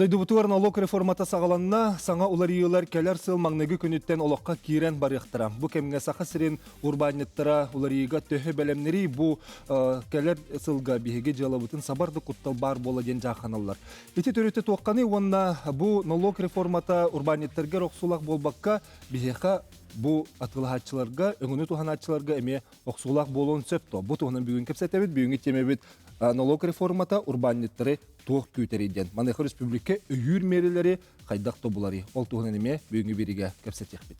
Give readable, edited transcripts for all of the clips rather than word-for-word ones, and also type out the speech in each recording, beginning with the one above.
Дойдубутугар налог реформата саҕаланна, саҥа уларыйыылар кэлэр сыл маҥнайгы күнүттэн олоххо киирэн барыахтара. Бу кэмҥэ Саха сирин урбаанньыттара уларыйыыга төһө бэлэмнэрий, бу кэлэр сылга биһиги дьыалабытын сабар да куттал баар буола диэн дьаахханаллар. Ити төрүтэ туохханый уонна бу налог реформата урбаанньыттарга охсуулаах буолбакка, биһиэхэ бу атыылаһааччыларга, өҥөнү туһанааччыларга эмиэ охсуулаах буолуон сөп то. Бу туһунан бүгүн кэпсэтэбит. Бүгүҥҥү тиэмэбит налог реформата урбаанньыттары туох күүтэрий диэн. Маныаха республика өйүүр миэрэлэри хайдах тобуларый? Ол туһунан эмиэ бүгүҥҥү биэриигэ кэпсэтиэхпит.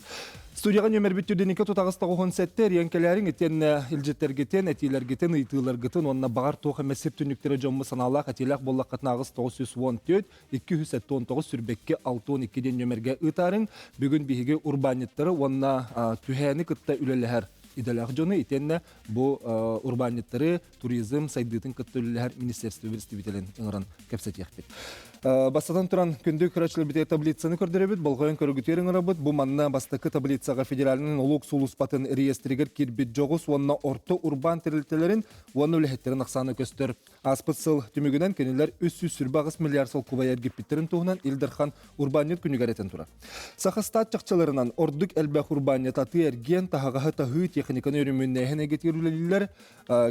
Студияҕа нүөмэрбит түрдэники тутаҕас тоҕуһун сэттэ эрийэн кэлээриҥ итиэннэ илдьиттэргитин, этиилэргитин, ыйытыыларгытын уонна баҕар туох эмэ сир түннүктэрэ дьоммут санаалаах этиилээх буоллаххытына аҕыс 914 279 сүүрбэкки 62 диэн нүөмэргэ ыытаарыҥ. Бүгүн биһиги урбаанньыттары уонна түһээни кытта үлэлэһэр идэлээх дьону итиэннэ бу урбаанньыттары туризм сайдыытын кытта үлэлэһэр министерство представителин ыҥыран кэпсэтиэхпит. Бастатан туран, күндү көрөөччүлэрбитигэр таблицаны көрдөрөбүт, болҕойон көрүгүтүгэр ыҥырабыт. Бу манна бастакы таблицаҕа федеральнай нолуок сулууспатын реестригэр киирбит дьоҕус уонна орто урбаан тэрилтэлэрин уонна үлэһиттэрин ахсаана көстөр. Ааспыт сыл түмүгүнэн кинилэр 328 миллиард солкуобай эргиппиттэрин туһунан Ил Дархан урбаанньыт күнүгэр этэн турар. Сахастат чахчыларынан ордук элбэх урбаанньыт атыы-эргиэн, таһаҕаһы таһыы, техниканы өрөмүөннээһин эйгэтигэр үлэлииллэр.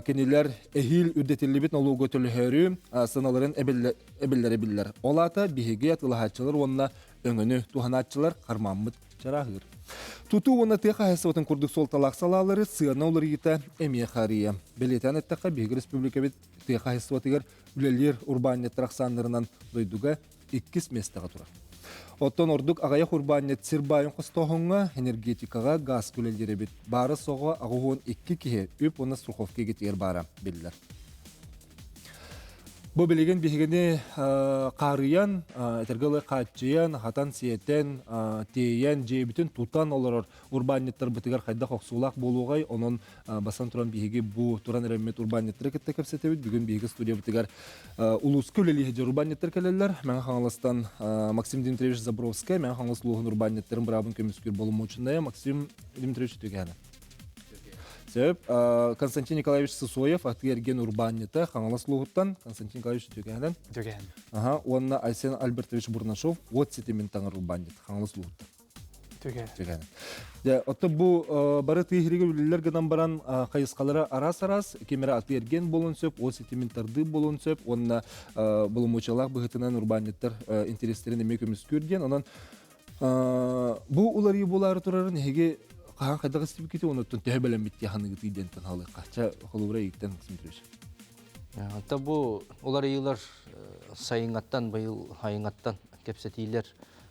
Кинилэр эһиил үрдэтиллибит нолуогу төлөһөөрү сыаналарын эбиллэрэ биллэр. Ол аата биһиги атыылаһааччылар уонна өҥөнү туһанааччылар хармааммыт чарааһыыр. Тутуу уонна тыа хаһаайыстыбатын курдук суолталаах салаалары сыана уларыйыыта эмиэ харыйа. Бэлиэтээн эттэххэ, биһиги республикабыт тыа хаһаайыстыбатыгар үлэлиир урбаанньыттар ахсааннарынан дойдуга иккис миэстэҕэ турар. Оттон ордук аҕыйах урбаанньыт сир баайын хостооһуҥҥа, энергетикаҕа гаас үлэлиир эбит. Баара соҕо 82 киһи үп уонна страховка игитигэр баара биллэр. Бу билигин биһигини хаарыйан, этэргэ дылы хааччыйан, хатан-сиэтэн, тиэйэн, дьиэбитин тутан олорор урбаанньыттарбытыгар хайдах охсуулаах буолуоҕай? Онон бастан туран биһиги бу туран эрэммит урбаанньыттары кытта кэпсэтэбит. Бүгүн биһиги студиябытыгар улууска үлэлии сылдьар урбаанньыттар кэлэллэр. Мэҥэ Хаҥаластан Максим Дмитриевич Забровскай, Мэҥэ Хаҥалас улууһун урбаанньыттарын быраабын көмүскүүр боломуочунайа Максим Дмитриевич Үтүгээнэ. Сөп. Константин Николаевич Сысоев атыы-эргиэн урбаанньыта Хаҥалас улууһуттан Константин Николаевич Үтүгээнэн. Үтүгээн. Аха, уонна Айсен Альбертович Бурнашов уот ситимин таҥар урбаанньыт Хаҥалас улууһуттан. Үтүгээн. Үтүгээн. Дьэ, оттон бу бары тыы иһиригэр үлэлэр гынан баран хайысхалара араас-араас, ким эрэ атыы-эргиэн буолуон сөп, уот ситимин тардыы буолуон сөп уонна боломуочуйалаах быһыытынан урбаанньыттар интэриэстэрин эмиэ көмүскүүр диэн. Онон Бу уларыйыы буолаары турарын эһиги хаһан хайдах истибиккитий онуттан төһө бэлэммит ханыгытый диэнтэн хаалыахха. Ча холобура эйигиттэн Максим Петрович. Онто бу уларыйыылар сайыҥҥаттан быйыл айыҥаттан кэпсэтиилэр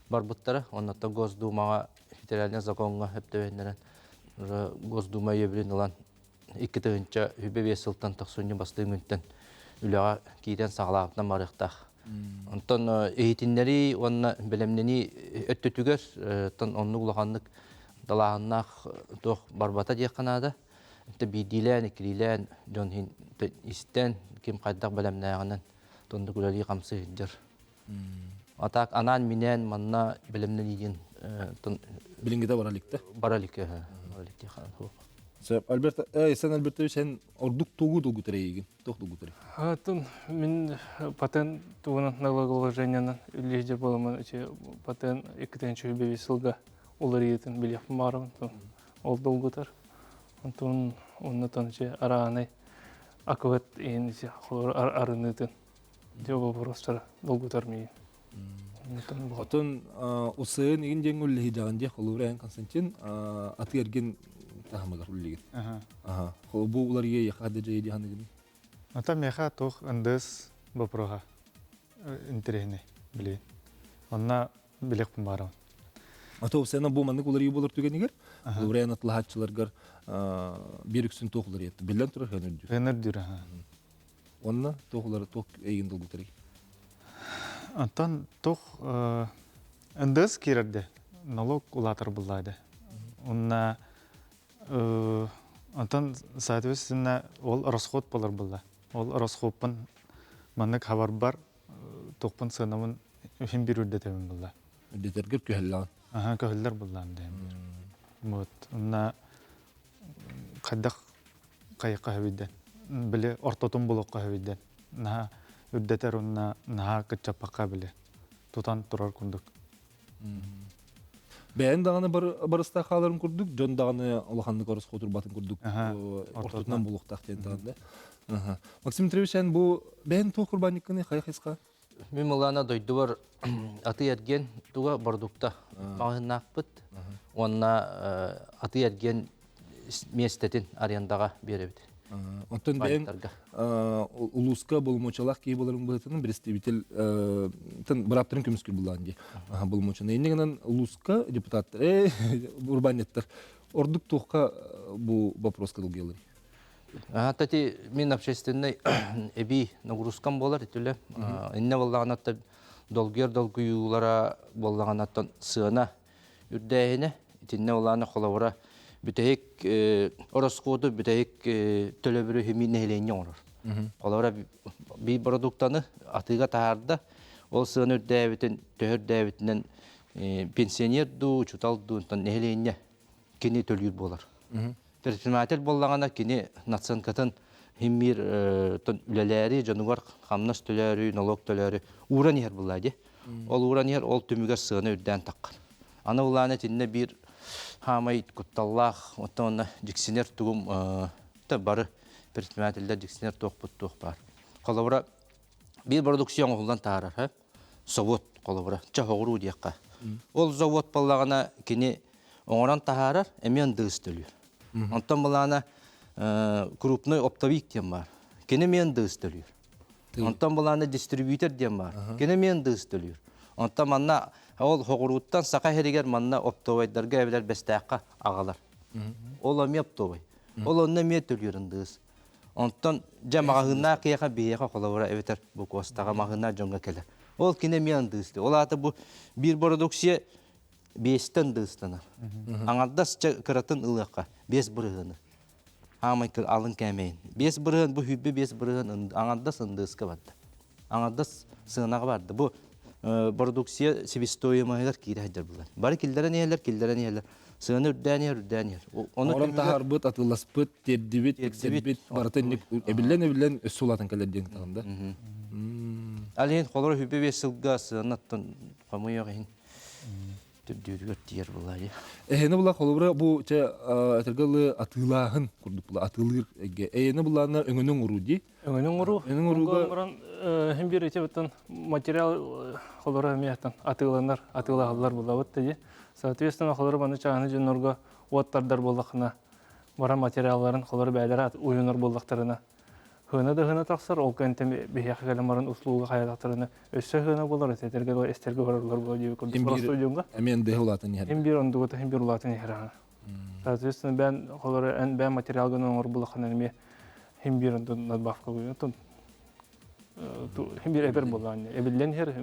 барбыттара. Оннуттан Госдумаҕа федеральнай законҥа өптөбөннөрөн Госдума өйөбүлүн ылан 2025 сылтан тохсунньу бастыҥ күнтэн үлэҕэ киирэн саҕалаабытынан барыахтаах. Онтон иһитиннэрии уонна бэлэмнэнии өттүтүгэр оннук улаханнык далааһыннаах туох барбата диэххэ наада. Биирдиилээн, иккилиилээн дьон истэн, ким хайдах бэлэмнээҕинэн оннук үлэлии-хамсыы сылдьар. А так анаан-минээн манна бэлэмнэнии диэн Билиҥҥитэ бара иликтэ. Бара илик, бара илик диэххэ Сөп. Альберт, Сэн Альбертович, эн ордук тугу долгутар эйигин? Туох долгутар? Атын мин патент тугунан налогообложениянан үллэһдьэр буоламмын ити патент 2025 сылга уларыйыытын билиэхпин баҕарабын. Ол долгутар. Онтон оннотон ити араанай акыбат иһин ити арыныытын Дьэ боппуруостара долгутар миигин. Отон УСН игин диэн үллэһидэҕин диэх холобура эн Константин аты эргин таһымыгар үллигин. Аха. Бу уларыйа яха да дьайы диһаныгын. Ата меха туох НДС вопроһа интэриэһинэй билигин. Онно билиэхпин баарабын. Ата УСН бу маннык уларыйыы болор түгэнигэр, холобура эн атлаһааччыларгар биир үксүн туох уларыйат. Биллэн турар хэн үрдүр. Хэн үрдүр, аха. Онно туох улары туох эйигин долгутарый? Онтон туох НДС киирэрде налог улаатар буллаады. Онна онтон соответственно ол расход болар булла. Ол расходпун маннык хабарбар туохпун сыанабын иһин бир үрдэтэбин булла. Үрдэтэргэр күһэллэҕин. Аха көһүллэр буллаан дэһин. Вот онна хайдах хайыкка сөбүйдэн били ортотун булуохха сөбүйдэн наһаа үрдэтэр уонна наһаа кыччаппакка били. тутан турар курдук. Бэйэн даҕаны барыстаах хааларын курдук, дьон даҕаны улаханнык оросхуотурбатын курдук ортотунан булуохтаах диэн даҕаны. Максим Дмитриевич, эн бу бэйэн туох курбаанньыккыный хайа хайысха? Мин мылаана дойдубар атыы-эргиэн туга бородуукта маҕаһыыннаахпыт уонна атыы-эргиэн миэстэтин арендаҕа биэрэбит. Оттон бэйэҥ улууска боломуочалаах киһи буоларын быһыытынан представитель бырааптарын көмүскүүр булаан дии. Боломуочаны. Инньэ гынан улууска депутаттар, урбаанньыттар ордук туохха бу вопроска долгуйаллар? Тати мин общественный эбии нагрузкам буолар итиле. Инне боллаҕына долгуйар долгуйуулара буоллаҕынаттан сыана үрдээһинэ итиннэ улаана холобура бүтэһик ороскуоту бүтэһик төлөбүрү химии нэһилиэнньэ оҥорор. Холобура биир продуктаны атыыга таһаарда, ол сыана үрдээбитин, төһө үрдээбитинэн пенсионер дуу, учутал дуу, нэһилиэнньэ кини төлүүр буолар. Предприниматель буоллаҕына кини наценкатын химмиир үлэлээри, дьонугар хамнас төлөөрү, налог төлөөрү ууран иһэр буоллаа дии. Ол ууран иһэр, ол түмүгэр сыана үрдээн таххар. Аны улаана итиннэ биир хаамай кутталлаах, оттон онно дьиксинэр тугум бары предпринимателлэр дьиксинэр туохпут туох баар. Холобура, биир продукция оҥоһуллан таһаарар, завод холобура, чэ хоҕуруу диэххэ. Ол завод буоллаҕына кини оҥорон таһаарар, эмиэ ындыыс төлүүр. Онтон былаана крупный оптовик диэн баар. Кини эмиэ ындыыс төлүүр. Онтон былаана дистрибьютор диэн баар. Кини эмиэ ындыыс төлүүр. Онтон манна ол хоҕурууттан Саха сиригэр манна оптовайдарга эбэтэр Бэстээххэ аҕалар. Ол эмиэ оптовай. Ол онно эмиэ төлүүр ындыыс. Онтон дьэ маҕаһыыннаах киһиэхэ биһиэхэ холобура эбэтэр бу Куостаҕа маҕаһыыннаах дьоҥҥо кэлэр. Ол кини эмиэ ындыыстыы. Ол аата бу биир бородууксуйа биэстэн ындыыстанар. Аҥардас чэ кыратын ылыахха 5 бырыһыаны. Аамай алын кээмэйин. 5 бырыһыан бу 25 бырыһыан аҥардас ындыыска барда. Аҥардас сыанаҕа барда. Бу продукция себестоимоһыгар киирэ сылдьар булар. Бары киллэрэн иһэллэр, киллэрэн иһэллэр. Сыана үрдээн иһэр, үрдээн иһэр. Ону Оҥорон таһаарбыт, атыыласпыт, тиэрдибит, тиксэрбит барыта инник эбиллэн-эбиллэн өссө улаатан кэлэр диэн таҕын да. Алин холоро 25 сылга сыанаттан хомуйуох иһин түрдүүрүгэр тиийэр буолаа. Эһэни була холобура бу чэ этэргэ ылы атыылааһын курдук була атыылыыр эйгэ. Эйэни булаана өҥөнү оҥоруу дии. Өҥөнү оҥоруу. Өҥөнү оҥорууга оҥорон хим бир ити бутан материал холоро эмиэ атыыланар, атыылаһаллар булабыт дии. Соответственно, холоро маны чааны дьоннорго уоттардар буоллахына, бара материалларын холоро бээлere уйунар буоллахтарына, хына да хына тахсар, ол кэнтэн биһиэхэ кэлэн баран услуга хайалахтарына өссө хына болар, этэргэ эстерге бараллар була дии курдук. Просто дьоҥҥо. Эмиэн дыһы улаатан иһэр. Хим бир ондугута хим бир улаатан иһэр. Соответственно, бээн холоро эн бээн материалгын оҥор булахына эмиэ хим бир онтон надбавка онтон хим бир эбер буолаан эбиллэн иһэр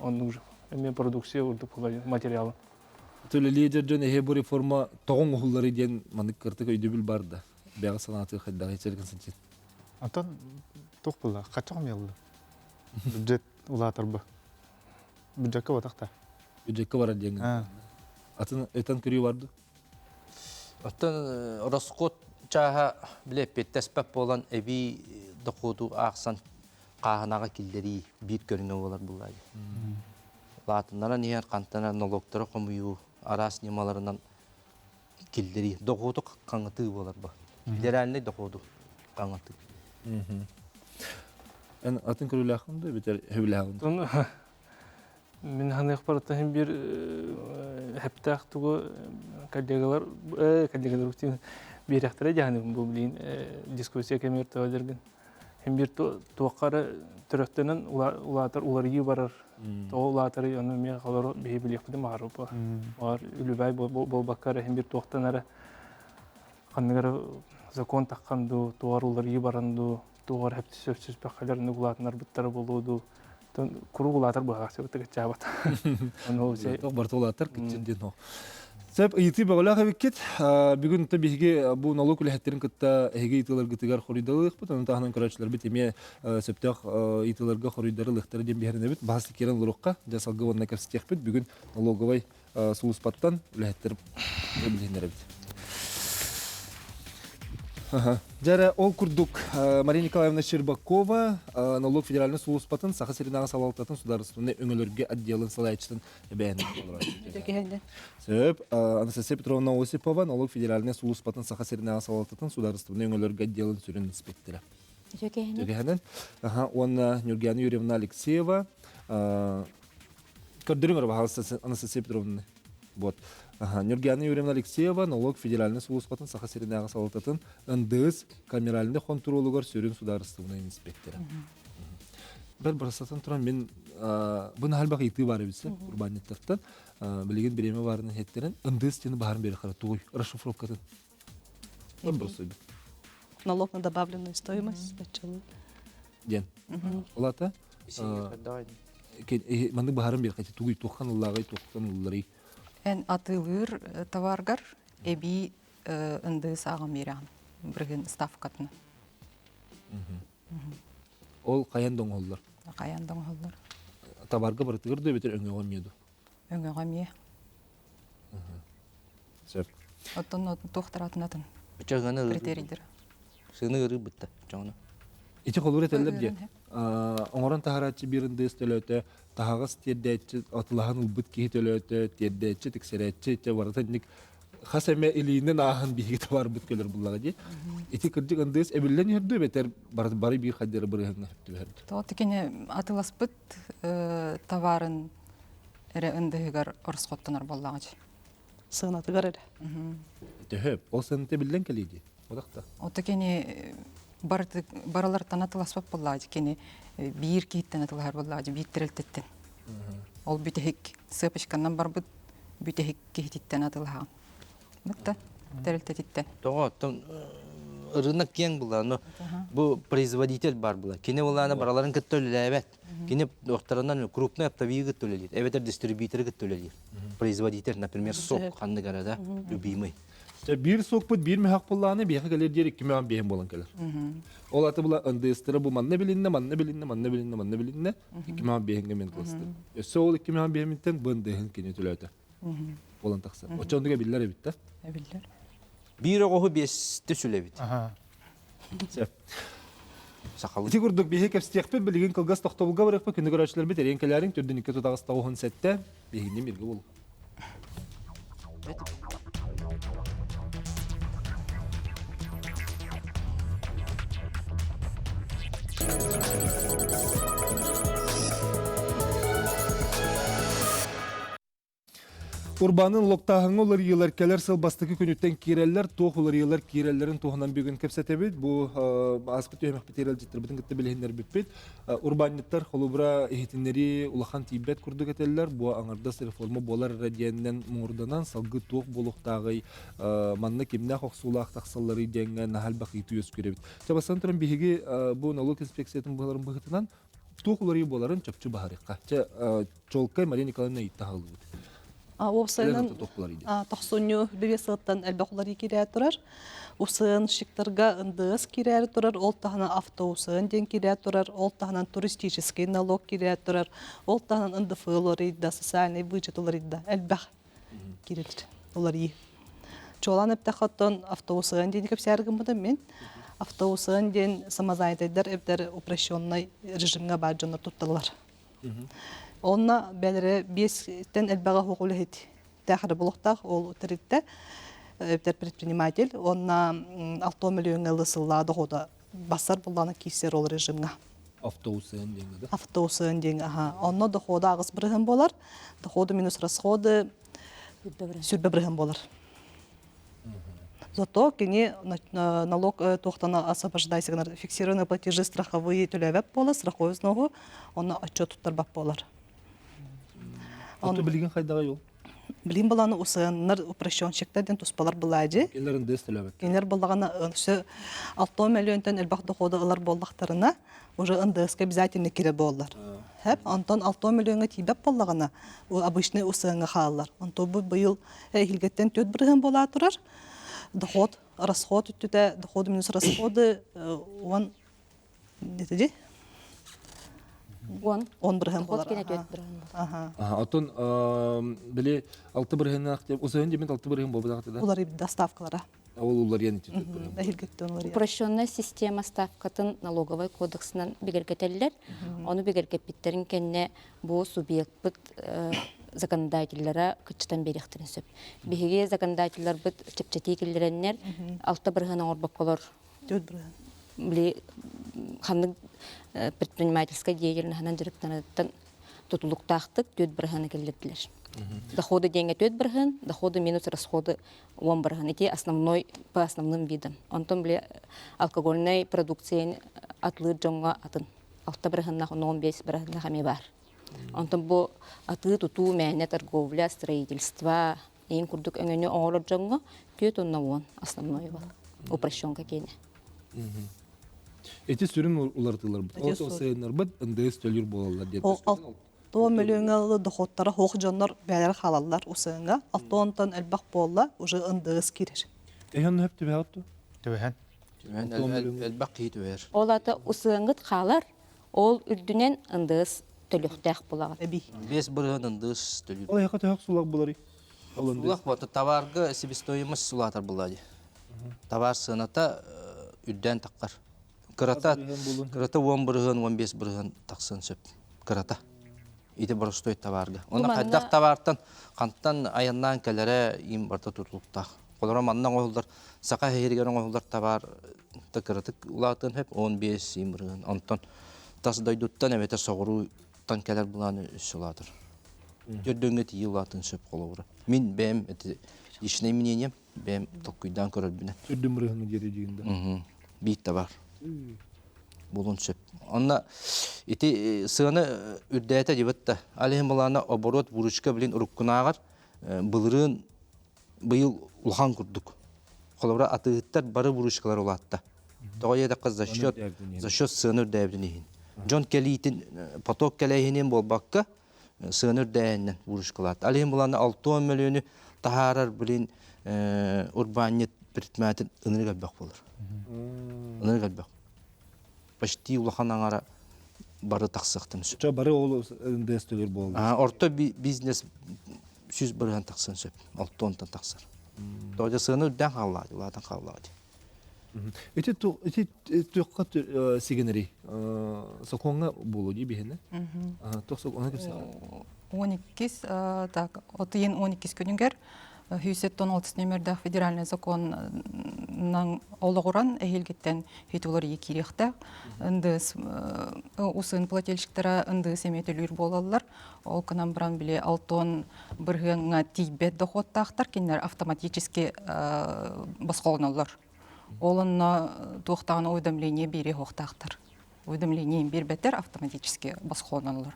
оннук эмиэ продукция урдук буолар материалы. Төлө лидер дьон эһэ бу реформа тоҕоҥ уһуллары диэн маннык кыртык өйдөбүл бар да. Бэҕэ санааты хайдах ичэргин сынчын. Антон туох буолла? Хаччах мелла. Бюджет улаатарба. Бюджетка батахта. Бюджетка барар диэн. Атын өтөн көрүү барды. Оттон расход чааһа билэ эппиэттэспэт буолан эбии дохуоту аахсан хааһынаҕа киллэрии биир көрүҥэ буолар буоллаа дии. Лаатыннаран иһэр хантан налогтары хомуйуу араас ньымаларынан киллэрии дохуоту хаҥатыы буолар бу. Федеральный дохуоту хаҥатыы. Эн атын көрүүлээххин да эбэтэр сөбүлээҕин? Мин ханыахпар иһин биир хэптээх тугу коллегалар коллегалар биэрэхтэрэ дьаһаным бу билин дискуссия кэмигэр тоҕо Хин биир туохха төрөттөнөн улаатар уларыйыы барар. Тоҕо улаатарый ону эмиэ холоро биһи билиэхпитин баҕарбыппа. Баҕар үлүбээй буолбакка эрэ хин биир туохтан эрэ ханнык эрэ закон таххан дуу, туор уларыйыы баран дуу, туор сөпсүспэххэлэр оннук улаатынарбыттара буолуо дуу. Куруук улаатар быһаҕас ытыгыччаабат. Ону барыта улаатар кытчын диэн ол. Сөп ыйытыы бөҕөлөөх эбиккит. Бүгүн то биһиги бу налог үлэһиттэрин кытта эһиги ыйытыыларгытыгар хоруйдалыахпыт. Ону таһынан көрөөччүлэрбит эмиэ сөптөөх ыйытыыларга хоруйдары ылыахтара диэн биһирэнэбит. Баһас киирэн олоруохха. Дьэ салгыы уонна кэпсэтиэхпит. Бүгүн налоговай сулууспаттан үлэһиттэр билиһиннэрэбит. Дьэ ол курдук Мария Николаевна Щербакова налог федеральнай сулууспатын Саха сиринээҕи салалтатын судаарыстыбаннай өҥөлөргө отделын салайааччытын эбээнин олорор. Сөп. Анастасия Петровна Осипова налог федеральнай сулууспатын Саха сиринээҕи салалтатын судаарыстыбаннай өҥөлөргө отделын сүрүн инспектора. Үтүөкэһинэн. Уонна Нюргиана Юрьевна Алексеева көрдөрүҥ эрэ Анастасия Петровна. Вот. Нюргиана Юрьевна Алексеева налог федеральнай сулууспатын Саха сиринээҕи салалтатын НДС камеральнай хонтуруолугар сүрүн судаарыстыбаннай инспектора. Бэр барсатын туран мин бу наһалбах ыйытыы баар эбитсе урбаанньыттартан билигин бириэмэ баарынан хеттерин НДС диэни баһарын биэрэххэ тугуй расшифровкатын Налог на добавленную стоимость начало. Диэн. Ол маннык баһарын биэрхати тугуй туоххан ыллааҕый туоххан ылларый Эн атыылыыр товаргар эбии ындыы сааҕын биэрэҕин бырыһын ставкатын. Ол хайан да оҥоһуллар. Хайан да оҥоһуллар. Товарга барытыгар да эбэтэр өҥөҕө эмиэ ду? Өҥөҕө эмиэ. Сөп. Оттон туохтар атын атын критерийдер. Сыны ырыы бытта чоҥоно. Ити холур этэллэр диye. Оҥорон таһарааччы биир ындыыс төлөөтө, таһаҕас тиэрдээччи атылаһан ылбыт киһи төлөөтө, тиэрдээччи, тиксэрээччи, ити барыта инник хас эмэ илиинэн ааһан биһиги табаарбыт кэлэр буллаҕа дии. Ити кырдьык ындыыс эбиллэн иһэр дуу эбэтэр бары биир хайдары бырыһыҥҥа сөп түбэһэр. Тоҕо тикини атыласпыт товарын эрэ ындыһыгар оросхоттонор буоллаҕа дии. Сыанатыгар эрэ. Төһө? Ол сыаната биллэн кэлиэ дии. Одахта. Ото кини барылартан атыласпат буоллаҕа дии. Кини биир киһиттэн атылаһар буоллаҕа дии, биир тэрилтэттэн. Ол бүтэһик сыапочканан барбыт бүтэһик киһититтэн атылаһаҕын. Бытта тэрилтэтиттэн. Тоҕо оттон рынок киэҥ була, но бу производитель бар була. Кини булаана бараларын кытта үлэлээбэт. Кини докторынан крупный оптовик кытта үлэлиир, эбэтэр дистрибьютор кытта үлэлиир. Производитель, например, сок ханнык эрэ да, любимый. Биир сокпут биир мөһөх буллааны биэхэ кэлэр диэр икки мөһөх биэһин буолан кэлэр. Ол аты була НДС-тара бу манна билиннэ, манна билиннэ, манна билиннэ, манна билиннэ, икки мөһөх биэһингэ мен кылысты. Өссө ол икки мөһөх биэһимиттэн бу НДС-ин кини төлөөтө. Буолан тахсар. Оччондуга биллэр эбит да. Биллэр. Биир оҕоһу биэсти сүлэбит. Сөп. Сахалыы. Ити курдук биһи кэпсиэхпит билигин кылгас тохтобулга барыахпыт күнү көрөөччүлэрбит эриэн кэлээриҥ төрдүн икки тутаҕас тоҕуһун сэттэ биһигини миргэ буолу. Урбаанын локтааһыҥҥа уларыйыылар кэлэр сыл бастакы күнүттэн киирэллэр. Туох уларыйыылар киирэллэрин туһунан бүгүн кэпсэтэбит. Бу ааспыт түһүмэхпитигэр ыалдьыттарбытын кытта билиһиннэрбиппит. Урбаанньыттар холобура иһитиннэрии улахан тиийбэт курдук этэллэр. Бу аҥардас реформа буолар эрэ диэнинэн муҥурданан салгыы туох буолуохтааҕый, манна кимнээх охсуулаах тахсалларый диэҥҥэ наһаа элбэх ыйытыы үөскүүр эбит. Чэ, бастатан туран биһиги бу налог инспекциятын быһаларын быһыытынан туох уларыйыы буоларын чопчу баһарыахха. Чэ, чуолкай Мария Николаевна ыйытта хааллыбыт. Уопсайынан тохсунньу бэбиэс сылыттан элбэх уларыы киирээ турар. УСН-щиктарга НДС киирээри турар, ол таһынан автоУСН диэн киирээ турар, ол таһынан туристический налог киирээ турар, ол таһынан НДФЛ уларыйда, социальный вычет уларыйда. Элбэх киирэр уларыйыы. Чуолаан эптэххэ оттон автоУСН диэни кэпсээри гыммытым мин. АвтоУСН диэн самозанятайдар эбэтэр упрощенный режимҥэ баар дьоннор тутталлар. Онно бэлэрэ биэстэн элбэҕи суох үлэһит тээхэрэ булуохтаах ол тэрилтэ эбэтэр предприниматель уонна алта миллиоҥҥа ылы сыллаа дохода бассар буллаана киирсэр ол режимҥа. АвтоУСН диэҥҥэ да? АвтоУСН диэҥ аха. Онно дохода аҕыс бырыһын буолар. Доходу минус расходы сүрбэ бырыһын буолар. Зато кини налог туохтан освобождайся гынар фиксированные платежи страховые төлөөбөт буолар, страховой взногу, онно отчет туттарбат буолар. Ото билигин хайдаҕай ол? Билигин баланы УСН-нар упрощенщиктар диэн туспалар былаадьы. Кинилэр НДС төлөөбөт. Кинилэр буллаҕына өссө 6 миллионтан элбэх доходу ылар буоллахтарына, уже НДС-ка обязательно кире буоллар. Хэп, онтон 6 миллионга тиийбэт буоллаҕына, обычный УСН-га хааллар. Онтон бу быйыл эһилгэттэн 4 бырыһын буолаа турар. Доход, расход үттүтэ, доход минус расходы уон дии? Уон. Он бырыһын Доход буолар. кэнэ 4 бырыһын Аха. Ол уларыйан ити. Упрощенная система ставкатын налоговай кодексынан бигэргэтэллэр. Ону бигэргэппиттэрин кэннэ бу субъекпыт законодателлара кыччатан биэриэхтэрин сөп. Биһиги законодателларбыт чэпчэтии киллэрэннэр 6% оҥорбокколор били ханнык предпринимательскай деятельноһынан дьарыктанарыттан тутулуктаахтык 4% киллэрдилэр. Доходы диэҥҥэ 4%, доходы минус расходы 10%. Ити основной по основным видам. Онтон били алкогольнай продукцияны атлыыр дьоҥҥо атын 6 бырыһыннах, 15 бырыһыннах эмиэ баар. Онтон бу атыы-тутуу, мээнэ торговля, строительство ең курдук өҥөнү оҥорор дьоҥҥо 410 основной бол. Упрощенка киэнэ. Эти сүрүн уларытыыларбыт. Ол сайыннарбыт НДС төлүүр буолаллар диэн. Туо мөлүөҥэ доходтара хоох дьоннор бээлэр хаалаллар усыҥа. Алтонтон элбэх буолла уже НДС киирэр. Эһэн хөп түбэҕит ту? Түбэһэн. Элбэх киһи түбэһэр. Ол ата усыаҥыт хаалар, ол үрдүнэн НДС төлүөхтээх булаҕыт. Эби. 5% НДС төлүүр. Ол эһэхэ төһөх сулах буларый? Ол НДС. Сулах вот товарга себестоимость сулаатар булаа дии. Товар сыаната үрдээн таххар. Кырата кырата 10% 15% тахсан сөп. Кырата. Ити боростуой товарга. Онно хайдах товартан хантан айаннаан кэлэрэ им барыта тутулуктаах. Холоро манна оҥоһуллар саха иһигэр оҥоһуллар товар та кыратык улаатыан сөп 15 им бырыһыан. Онтон тас дойдуттан эбэтэр соҕурууттан кэлэр былааны өссө улаатар. Төрдөҥҥө тиийэ улаатыан сөп холобура. Мин бэйэм это личное мнение бэйэм толкуйдаан көрөрбүнэн. Үрдүм бырыһыҥҥа диэри дьиҥ да. Биир товар. Булун сөп. Онно ити сыана үрдээтэ дебет да. Ал иһин былаана оборот выручка билин уруккунааҕар былырыын быйыл улахан курдук. Холобура атыыһыттар бары выручкалар улаатта. Тоҕо диэтэххэ за счет за счет сыана үрдээбитин иһин. Дьон кэлиитин поток кэлээһинин буолбакка сыана үрдээһининэн выручкалаат. Ал иһин былаана 60 мөлүйүөнү таһаарар билин урбаанньыт предприниматель ынырык элбэх буолар. Ынырык элбэх. Почти улахан аҥара бары тахсыахтан сөп. Чо бары ол НДС төлөр буолла. Орто бизнес 100% тахсан сөп. 6-онтон тахсар. Тоҕо сыана үрдээн хааллаҕа, улаатан хааллаҕа. Ити ити туохха сигэнэрий? Сокуоҥҥа буолуо дии биһиэнэ. Туох сокуоҥҥа кэпсэҕин? 12 так, от ыйын 12 күнүгэр 116 нөмердээх федеральный законнан олоҕуран эһиилгиттэн хитулар киириэхтээх. НДС усын плательщиктара НДС эмиэ төлүүр буолаллар. Ол гынан баран били алтон бырыһыаҥҥа тиийбэт дохуоттаахтар кинилэр автоматически босхолоноллор. Ол онно туохтаҕына уведомление биэриэ суохтаахтар. Уведомление биэрбэттэр автоматически босхолоноллор.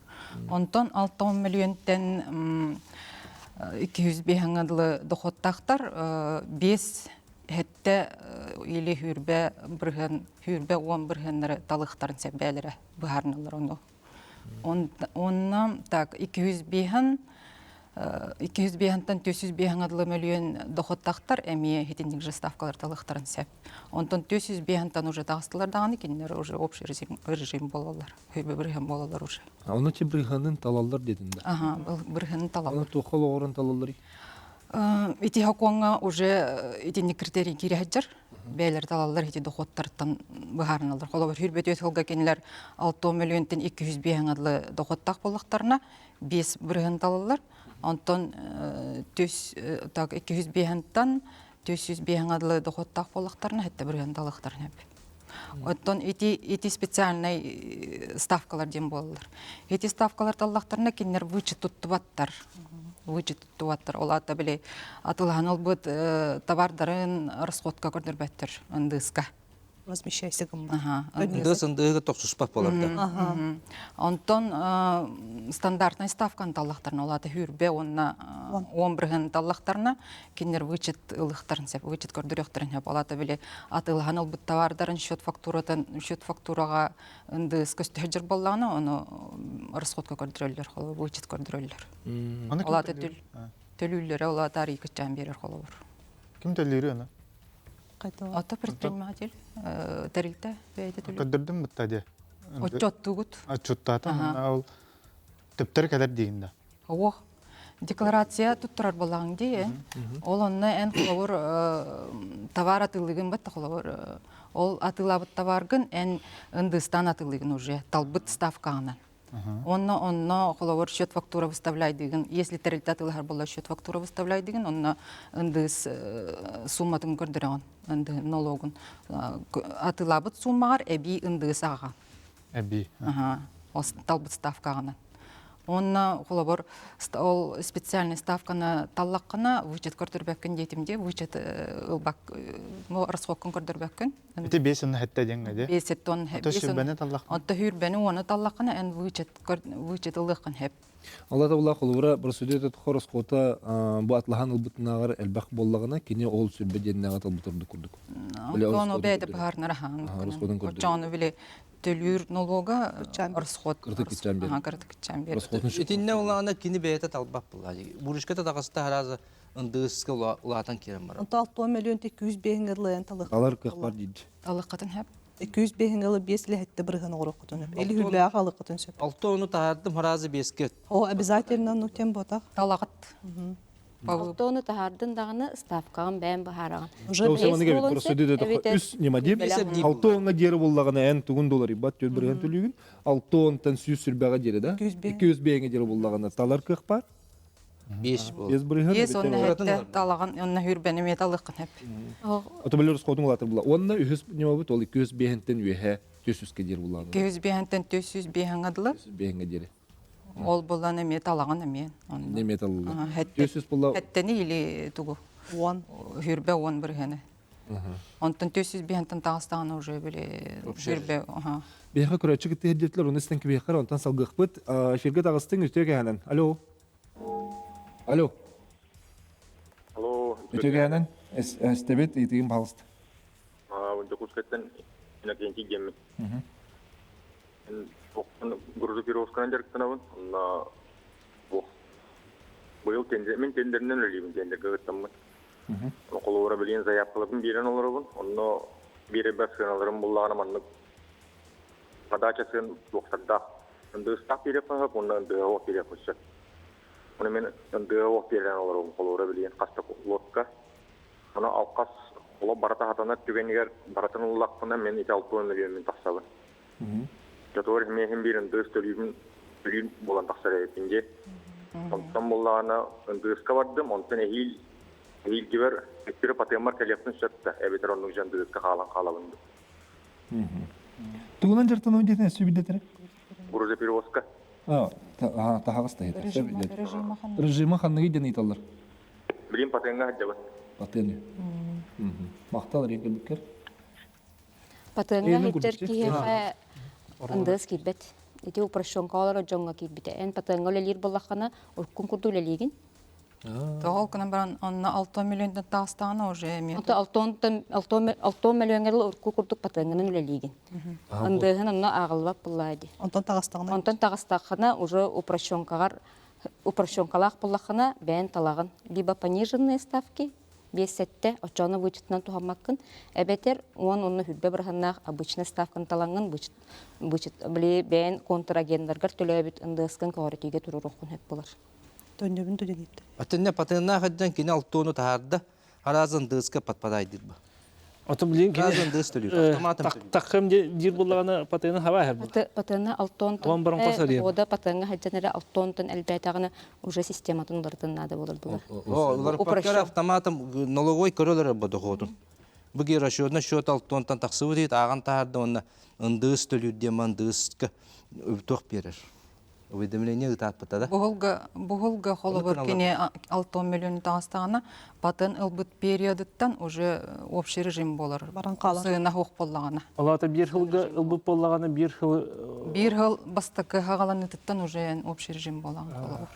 Онтон 60 мөлүйүөнтэн 205 дылы дохуоттаахтар 5 хэттэ или хүрбэ бырыһыан хүрбэ уон бырыһыаннары талыахтарын сөп бээлэрэ быһаарыналлар ону. Онно так 205 205-тан 405 дылы мөлүйүөн дохуоттаахтар эмиэ итинник же ставкалар талыахтарын сөп. Онтон 405-тан уже таҕыстылар даҕаны кинилэр уже общий режим, режим буолаллар. Хүрбэ бырыһыан буолаллар уже. Ону чи бырыһыанын талаллар дедин да? Ага, бырыһыанын талаллар. Аны туохха олоҕуран талалларый? Ити хокуоҥҥа уже итинник критерий киирэ сылдьар. Бэйэлэр талаллар ити дохуоттартан быһаарыналлар. Холобур, 104 сылга кинилэр 6 мөлүйүөнтэн 205 дылы дохуоттаах буоллахтарына, 5 бырыһын талаллар. Онтон түс так 205-тан 405 дылы дохуоттаах буоллахтарына, 7 бырыһын талыахтарын сөп. Оттон ити ити специальный ставкалар диэн буолаллар. Ити ставкалар таллахтарына кинилэр вычет туттубаттар. Вычет туттубаттар. Ол аата били атылаһан ылбыт товардарын расходка көрдөрбөттөр ндс-ка. Возмещайся гымма. НДС НДС тохсуспат болар да. Онтон стандартный ставканы таллахтарына, ол аата хүрбэ уонна он бырыһын таллахтарына, кинилэр вычет ылыхтарын сөп, вычет көрдөрүөхтэрин сөп. Ол аата били атыылаһан ылбыт товардарын счет фактуратын, счет фактураҕа НДС көстө сылдьар буоллаҕына, ону расходка көрдөрөллөр, холобур, вычет көрдөрөллөр. Ол аата төлүүллэрэ, ол аата арыйы кыччаан биэрэр холобур. Ким төлүүрү аны? Ото предприниматель тэрилтэ бэйэтэ төлүүр. Көрдөрдүм бытта дии. Отчуоттуугут. Отчуоттаатым. Ол төптөр кэлэр диигин да. Ох. Декларация туттарар буоллаҕыҥ дии. Ол онно эн холобур товар атыылыгын батта холобур ол атыылаабыт товаргын эн ындыыстаан атыылыгын уже талбыт ставкаҕынан. Онно онно холобур счет фактура выставляйдыгын, если тэрилтэ атыылаһар буолла счет фактура выставляйдыгын, онно ындыыс сумматын көрдөрөҕүн, ынды налогун атыылаабыт суммаҕар эбии ындыыс ааҕа. Эбии. Ол талбыт ставкаҕынан. Уонна холобур ол специальный ставканы таллаххына вычет көрдөрбөккүн диэтим дии, вычет ылбак расходкун көрдөрбөккүн. Ити биэс уонна сэттэ диэҥҥэ дии. Биэс сэттэ уон Ото сүүрбэни таллаххына. Ото сүүрбэни уону таллаххына эн вычет вычет ылыаххын сөп. Аллата була холобура процедура хороскота бу атлаһан ылбытынааҕар элбэх буоллаҕына кини ол сүрбэ диэннээҕи талбыт ордук курдук. Ону бэйэтэ быһаарынар аһаан. Оччоҕуну били төлүүр налога расход кырытыкчаан биэр. Итиннэ улаана кини бэйэтэ талбат буолла. Бурушката таҕыста харазы ындыыска улаатан киирэн барар. Онто 6 миллион 205 ылыан талых. Алар кых бар дейди. Талыккатын хэп. 205 ылы 5 лэхетте бырыһын оҕороккутун сөп. Или хүлбээх алыккытын сөп. Алты ону таһаардым харазы беске. О, обязательно ну тем ботах. Талагат. Алтону таһаардын даҕаны ставкаҕын бэйэн быһаараҕын. Уже Үс ньыма дип. Алтоҥҥа диэри буллаҕына эн тугун долларыйбат түөрт бырыһын төлүүгүн. Алтонтан сүүс сүрбэҕэ диэри да. 200 бэйэҥэ диэри буллаҕына талар кыах бар. Биэс буол. Биэс бырыһын. Биэс онно хэттэ талаҕын онно хүрбэни эмиэ талыаххын хэп. Ото билер расходун улаатар була. Онно үһүс ньымабыт ол 205-тен үөһэ 400-ке диэри буллаҕына. 205-тен 405-ҥа дылы. 405-ҥэ диэри. Ол булан эмиэ талаҕын эмиэ. Эмиэ талылла. 400 була. Хэттени или тугу? Уон. Хүрбэ уон бырыһыны. Онтон 405-тен таҕыстаҕына уже били хүрбэ. Биһиэхэ көрөөччү кытта иһирдиэтилэр, оны истэн кибиэххэр, онтон салгыахпыт. Эфиргэ таҕыстыҥ, үтүө кэһэнэн. Алло. Алло. Алло. Үтүө кэһэнэн. Эстэбит, ыйытыгын пожалуйста. Дьокуускайтан Иннокентий диэммин. Грузоперевозканан дьарыктанабын. Онно быйыл тендер, мин тендеринэн үлэлиибин, тендергэ кыттаммын. Холобура билигин заявкаларбын биэрэн олоробун. Онно биэрэрбэр сыаналарым буллаҕына маннык подача сыан туохтардаах. НДС-таах биэриэххэ сөп уонна НДС-ох биэриэххэ сөп. Ону мин НДС-ох биэрэн олоробун. Холобура билигин хас да лодка. Ону алхас олох барыта хатанар түгэнигэр барытын ыллахпына мен ити 60 миллион тахсабын. Дьотугар миэхин биир НДС төлүүбүн төлүүр буолан тахсар эбиппин дии. Онтон буоллаҕына НДС-ка бардым, онтон эһиил эһиилгибэр өттүрэ патыаммар кэлиэхпин сөп да, эбэтэр оннук дьон НДС-ка хаалан хаалабын дуу. Тугунан дьарыктанабын диэтин өссө билдэтэрэ? Грузоперевозка. Таһаҕас таһыта. Режима ханныгый диэн ыйыталлар? Билим патыаҥҥа сылдьабын. Патыан. Махтал эрийэн кэлбиккэр. Патыаҥҥа иһиттэр киһиэхэ НДС киирбэт. Ити упрощенка олорор дьоҥҥо киирбитэ. Эн патыаҥҥа үлэлиир буоллаххына, уруккун курдук үлэлиигин. Тоҕо гынан баран онно 6 миллионтан таастаҕына уже эмиэ Ото 6 миллионҥа урукку курдук патыаҥҥынан үлэлиигин. НДС-ын онно ааҕыллыбат буоллаа дии. Онтон таҕыстаҕына Онтон таҕыстаххына уже упрощенкаҕар упрощенкалаах буоллаххына бэйэн талаҕын. Либо пониженные ставки биэс сэттэ оччоҕуна вычетынан туһаммаккын эбэтэр уон уонна хүрбэ бырыһаннаах обычный ставканы талаҥҥын вычет били бэйэн контрагеннаргар төлөөбүт НДС-кын көҕүрэтиигэ туруоруоххун сөп буолар. Төннөбүн төлөдиттэ. Атынна патыннаах ыддан кини алтуону таһаарда, аразын дыска подпадайдырба. Ото билин кини Разын дыс төлүүр, автоматом төлүүр. Таххым диир буллаҕына патыны хаба хербут. Патына алтон Он баран косар ода патыңа хаджан эрэ алтонтон элбэтэҕинэ уже систематын уларытын наада болар булар. О, улар паккар автоматом налоговой көрөлөр бу доходун. Бу расчетна счет алтонтан тахсыбыт дейт ааҕан таһаарда уонна ындыыс төлүүр диэн мандыыска туох биэрэр. Уведомление ытаатпыта да. Буһулга буһулга холобур кини 6 миллион таҕыстаҕына патын ылбыт периодыттан уже общий режим болар. Баран хаалар. Сыына хуох боллаҕына. Алата биир хылга ылбыт боллаҕына биир хылы Биир хыл бастакы хагаланытыттан уже общий режим болаҕын холобур.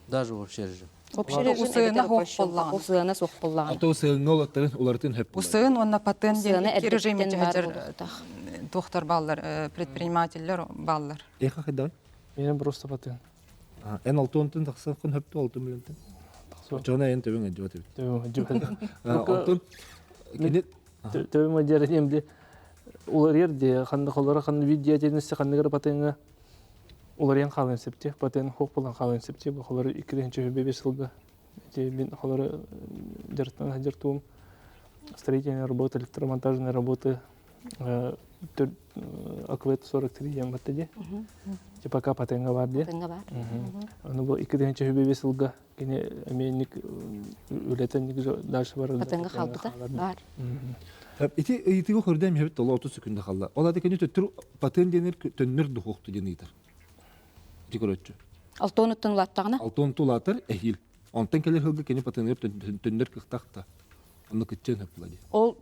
Даже общий режим. Общий режим Усыына хуох боллаҕына. Усыына суох боллаҕына. Ато усыыҥҥа улаттарын уларытын хөп. Усыын уонна патын диэн Усыына икки режим эрдэттэн баар дьаһадьар буолуохтаах. туохтар бааллар, предпринимателлэр баллар. Эха хайдагай? Менен просто патын. Эн алтонтун тахсан хон хөптү алтын миллионтан. Жона эн төбөң эдьибат эбит. Төбөң эдьибат. Алтын кини Төбөм эдьер эмди улар ерде ханны холора ханны вид деятельности ханныгар патыңа. Уларыйан хаалыан сөптөөх, патент хуох буолан хаалыан сөптөөх. Бу холору 2025 сылга ити мин холору дьарыктана сылдьар туум строительная работа, электромонтажная работа АКВ 43 диэн батта дии. Типа пока патенга бар дии. Патенга бар. Аны бу 2025 сылга кини эмиэ үлэтин дальше барар. Патенга хаалбыта бар. Ити ыйытыгы көрдөм иһэбит толо 30 секунда халла. Ол аты кини төттүр патен диэнер төннөр духуохту диэн ыйытар. Ити көрөччү. Алтон улааттаҕына? Алтон улаатар эһиил. Онтон кэлэр сылга кини патеныгар төннөр кыахтаах Онно кытчыан сөп була дии. Ол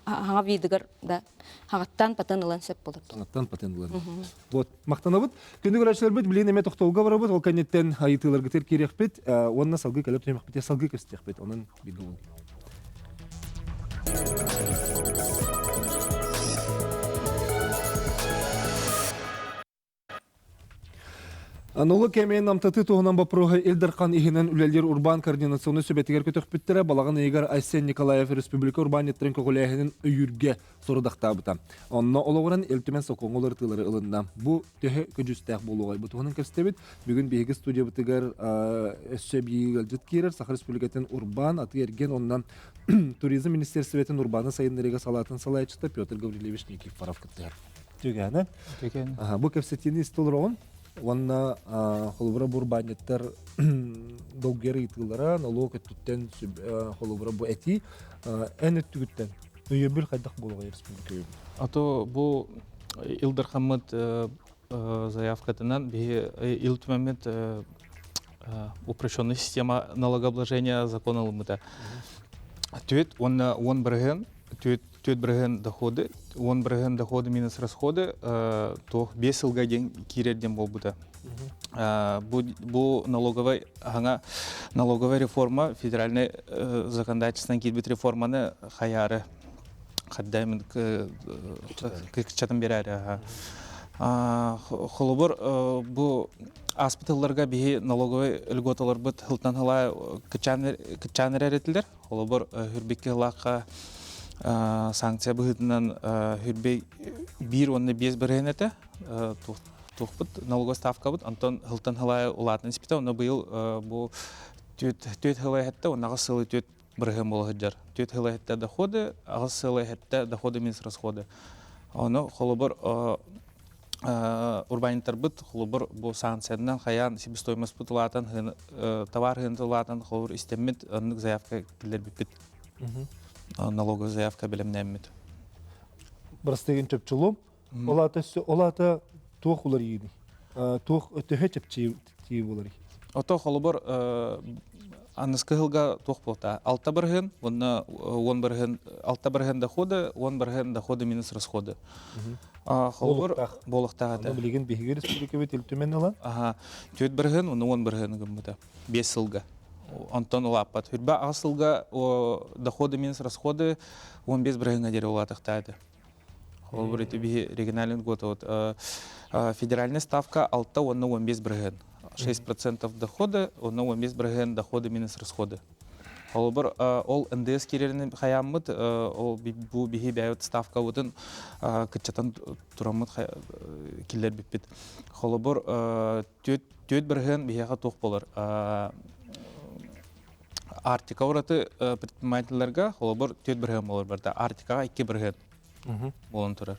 хаҥа видыгар да хаҥаттан патен ылан сөп болар. Хаҥаттан патен ылан. Вот, махтанабыт. Күндү көрөөччүлэрбит билигин эмэ тохтолго барабыт. Ол кэнниттэн айытыыларгытыр киириэхпит. Уонна салгыы кэлэр түһүмэхпитигэр салгыы көстүөхпүт. Онон бииргэ буолуҥ. Анулы кэмин намтатыы туһунан боппуруоһу Ил Дархан иһинэн үлэлиир урбаан координационнай сүбэтигэр көтөхпүттэрэ балаҕан ыйыгар Айсен Николаев республика урбаанньыттарын көҕүлээһинин өйүүргэ сорудахтаабыта. Онно олоҕуран Ил Түмэн сокуоҥҥа уларытыылары ылынна. Бу төһө көдьүүстээх буолуоҕай? Бу туһунан кэпсэтэбит. Бүгүн биһиги студиябытыгар өссө эбии ыалдьыт киирэр Саха Республикатын урбаан, атыы-эргиэн уонна туризм министиэристибэтин урбааны сайыннарыыга салаатын салайааччыта Петр Гаврильевич Никифоров кыттыһар. Түгэнэ. Түгэнэ. Бу кэпсэтиини истэ олороҕун уонна холобура бу урбаанньыттар долгуйар ыйытыылара нолуок өттүттэн холобура бу этии эн өттүгүттэн өйөбүл хайдах буолуоҕай республика өйөбүл? А то бу Ил Дархаммыт заявкатынан биһи Ил Түмэммит упрощенная система налогообложения закон ылыммыта. Түөт уонна уон бырыһыан түөт түөт бырыһыан доходы, уон бырыһыан доходы минус расходы туох биэс сылга диэн киирэр диэн буолбута. Бу, бу налоговай аһаҥа налоговая реформа федеральный законодательствон киирбит реформаны хайаары хаддаймын кыччатын берээри холобур бу ааспыт сылларга биһи налоговай льготаларбыт сылтан сыла кыччаан эрэр этилэр Холобур, хүрбикки сылаахха санкция быһыытынан хүрбэй биир уонна биэс бырыһыан этэ. Туохпут налоговая ставкабыт, онтон сылтан сылаайы улаатан испитэ. Онно быйыл бу түөт сыл эһэттэ, уонна аҕыс сылы түөт бырыһыан буола сылдьар. Түөт сыл эһэттэ доходы, аҕыс сыл эһэттэ доходы минус расходы. Ону холобур урбаанньыттарбыт холобур бу санкциянан хайаан себестоимостьпыт улаатан товар сыаната улаатан холобур истэммит оннук заявка киллэрбиппит налоговая заявка бэлэмнээммит Бырастыгын чопчулум ол аата ол аата туох уларыйыыный туох төһө чэпчии буоларый Ото холобур аныскы сылга туох буолта алта бырыһын уонна уон бырыһын алта бырыһын дохода уон бырыһын дохода минус расходы холобур буолуохтаах этэ билигин биһиги республикабыт Ил Түмэн ылан аха түөрт бырыһын уонна уон бырыһын гыммыта биэс сылга онтон улааппат хүрбэ аҕыс сылга доходы минус расходы уон биэс бырыһыҥҥа диэри улаатыахтаах этэ Холобур, ити биһи региональный год вот федеральная ставка алта уонна уон биэс бырыһыан. 6% дохода, уонна уон биэс бырыһыан доходы минус расходы. Холобур, ол НДС киирэрин хайааммыт, ол бу биһи бэйэбит ставкабытын кыччатан тураммыт киллэрбиппит. Холобур, түөт бырыһыан биһиэхэ туох болар? Арктика ураты предпринимателлэргэ холобур түөрт бырыһыан буолар барда. Арктикаҕа икки бырыһыан буолан турар.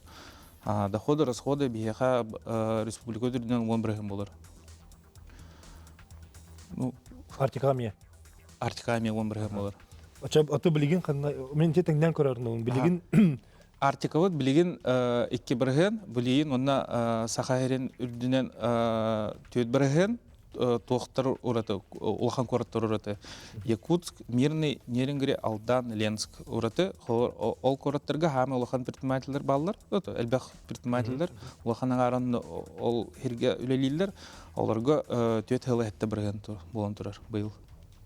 Доходы, расходы биһиэхэ республика үрдүнэн уон бырыһыан буолар. Ну, Арктикаҕа эмиэ? Арктикаҕа эмиэ уон бырыһыан буолар. Ото билигин ханна мен тэҥнээн көрөр билигин Арктикабыт билигин икки бырыһыан, билигин уонна Саха сирин үрдүнэн түөрт бырыһыан, туохтар ураты, улахан куораттар ураты. Якутск, Мирный, Нерюнгри, Алдан, Ленск ураты. Ол куораттарга хаамы улахан предпринимателлэр бааллар, элбэх предпринимателлэр улахан аҥаарын ол сиргэ үлэлииллэр. Олорго түөрт сыл иһэттэ бырыһыан буолан турар быйыл.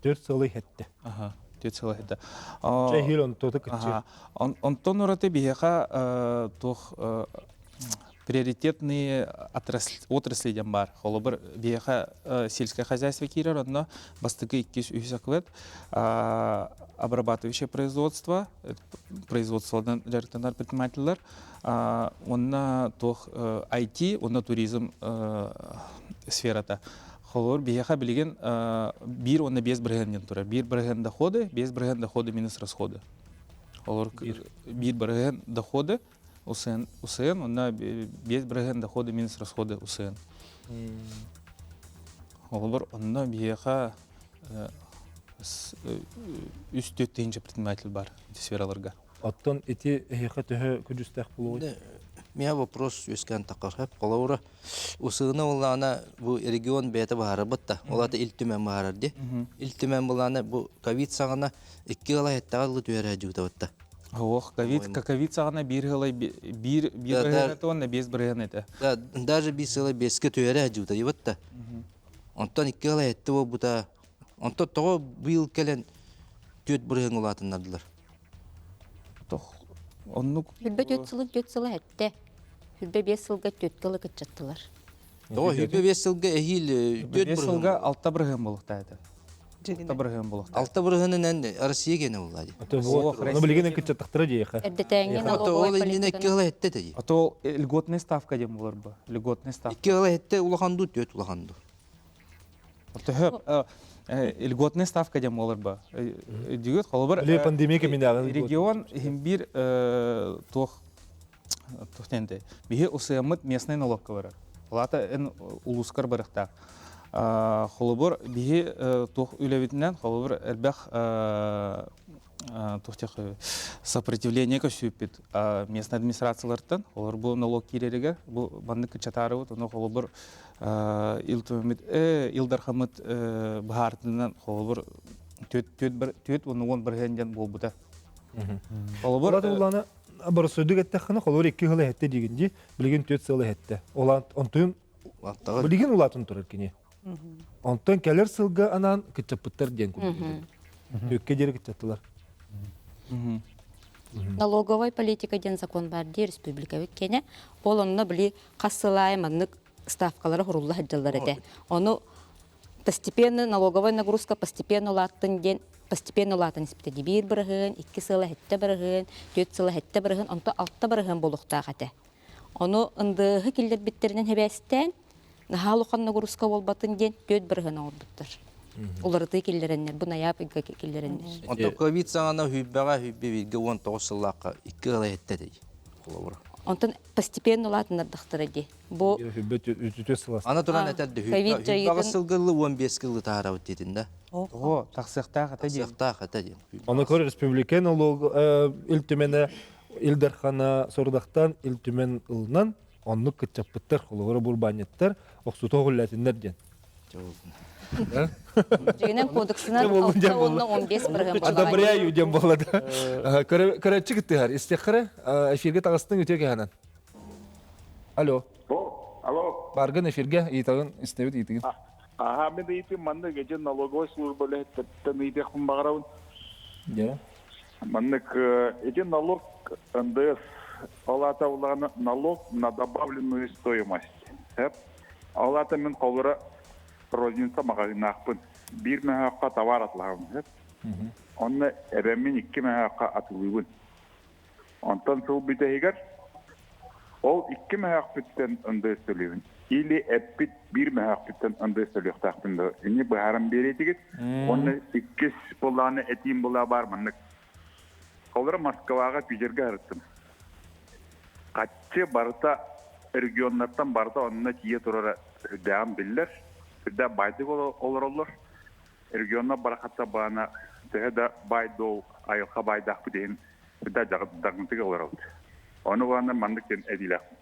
Түөрт сыл иһэттэ. Аха, түөрт сыл иһэттэ. Чэ, онтуота кыччы. Онтон ураты биһиэхэ туох приоритетные отрасли диэн баар. Холобур, биһиэхэ сельское хозяйство киирэр, онно бастакы иккис үһүс аквет обрабатывающее производство, производстводан дьарыктанар предпринимателлэр, онно туох IT, онно туризм. сферата. Холобур, биһиэхэ билигин 1,5% диэн турар. 1% доходы, 5% доходы минус расходы. Холобур, 1% доходы УСН, УСН, онно 5% доходы минус расходы УСН. Холобур, онно биһиэхэ үс-түөрт тыһыынча предприниматель бар ити сфераларга. Оттон ити эһиэхэ төһө көдьүүстээх буолуой? Миэхэ вопрос үөскээн таххар сөп. Холобура, УСН буоллаҕына бу регион бэйэтэ быһаарарбыт да, ол аата Ил Түмэн быһаарар дии. Ил Түмэн буоллаҕына бу ковид саҕана икки ыла эттэҕэ ылы түһэрэ дьыытабыт да. Ох, ковид, ковид саҕана биир ыла биир биир бырыһыан этэ уонна биэс бырыһыан этэ. Да, даже биир сыла биэскэ түһэрэ дьыытайбыт да. Онтон икки ыла этте буолбута. Онтон тоҕо быйыл кэлэн түөрт бырыһыан улаатыннардылар? Тох оннук Хүрбэ түөрт сылын түөрт сыла эттэ. Хүрбэ биэс сылга түөрт ыла кыччаттылар. Тоҕо хүрбэ биэс сылга эһиил түөрт биэс сылга алта бырыһыан буолуохтаах этэ. Алта бырыһыан буолуохтаах. Алта бырыһыанынан Россия гене булла дии. Ону билигин кыччаттахтара диэхэ. Эрдэтээҥҥи Ото налоговай ол иннинэ икки политиканы ыла этте дии. А то льготная ставка диэн буолар бу. Льготная ставка. Икки ыла этте улахан дуу, түөрт улахан дуу. Төһө льготная ставка диэн буолар ба. Дьүгүт холобур Били пандемия кэминээҕи регион иһин биир туох туох диэн биһи усыаммыт местный налогка барар. Плата эн улуускар барыахтаах. Холобур биһи туох үлэбитинэн холобур элбэх туох сопротивление көсүүппүт местный администрациялартан олор бу налог киирэригэр бу маннык кыччатаарыбыт ону холобур ил түмэммит ил дархаммыт быһаартынан холобур түөрт уонна уон бырыһыан диэн буолбута холобур улаана боросуйдук эттэххинэ холобур икки сыл эһэттэ диигин дии билигин түөрт сыл эһэттэ онтуйун билигин улаатын турар кини Онтон кэлэр сылга анаан кыччаппыттар диэн курдук. Түөккэ диэри кыччаттылар. Налоговая политика диэн закон бар дии республикабыт киэнэ. Ол онно били хас сыл аайы маннык ставкалара хурулла сылдьаллар этэ. Ону постепенно налоговая нагрузка постепенно улааттын диэн постепенно улаатан испитэ дии. Биир бырыһыан, икки сыла сэттэ бырыһыан, түөрт сыла сэттэ бырыһыан, онто алта бырыһыан буолуохтаах этэ. Ону ындыыһы киллэрбиттэринэн эбээстээн, наһаа улахан нагрузка буолбатын диэн түөрт бырыһыан оҥорбуттар. Уларытыы киллэрэннэр, бу найаап ыйга киллэрэннэр. Онтон ковид саҕана сүүрбэҕэ сүүрбэ бииргэ уон тоҕус сыллаахха икки ыала эттэ дии холобура. Онтон постепенно улаатыннардахтара дии. Бу Ана туран этэр да ковид сүүрбэ сылга ылы уон биэс кылы таһаарабыт диэтин да. Оо, тахсыахтаах этэ диэн. Тахсыахтаах этэ диэн. Ону көр республика налог Ил Түмэнэ Ил Дархана сорудахтан Ил Түмэн ылынан оннук кыччаппыттар, холобура бурбаанньыттар охсута оҕуллэтиннэр диэн. Дьиҥинэн кодексынан алта уонна он биэс бырыһыан Одобряю диэн буолла да. Көрөөччү кыттыһар. Истиэххэрэ эфиргэ таҕыстыҥ үтүө кэһэнэн. Алло. Алло. Баргын эфиргэ ыйытаҕын истэбит ыйытыгын. Аха, мен ыйытым маннык эдьин налоговой служба үлэһиттэриттэн ыйытыахпын баҕарабын. Дьэ. Маннык ити налог НДС ол аата улаҕана налог на добавленную стоимость. Сөп. Ол аата мин холура розница маҕаһыыннаахпын. Биир мөһөөххө товар атылаһабын. Сөп. Онно эбэммин икки мөһөөххө атылыыбын. Онтон сыл бүтэһигэр ол икки мөһөөхпүттэн НДС төлүүбүн. Или эппит биир мөһөөхпүттэн НДС төлүөхтээхпин да ини быһааран биэриэтигит. Уонна иккис былааны этиим была баар маннык. Холоро Москваҕа Питергэ сырыттым. Хаччы барыта регионнартан барыта онно тиийэ турара үрдээҕин биллэр. Үрдээх баайдык олороллор. Регионнар барахатта баана төһө да баай-дуол айылҕа баайдаахпыт иһин да дьаҕдагмытыгар олоробут. Ону уонна маннык диэн этиилээхпин.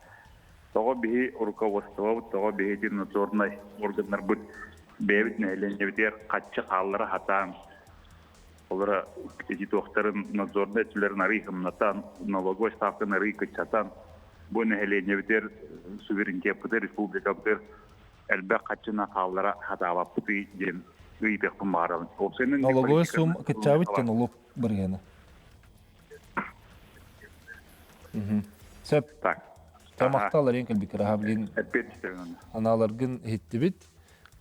Тоҕо биһи руководствобут, тоҕо биһи надзорнай органнарбыт бэйэбит нэһилиэнньэбитигэр хаччы хааллара сатаан, олора ити туохтарын надзорнай өттүлэрин арый хымнатан, налоговой ставканы арый кыччатан, бу нэһилиэнньэбитигэр суверенитеппытыгар, республикабытыгар элбэх хаччына хааллара сатаабаппытый диэн ыйытыахпын баҕарабын. Уопсайынан Налоговой сум кыччаабыт диэн олук бырыһыана. Сөп. Так. Тамахтал эрин кэлбиккэр аха билин анааларгын иһиттибит.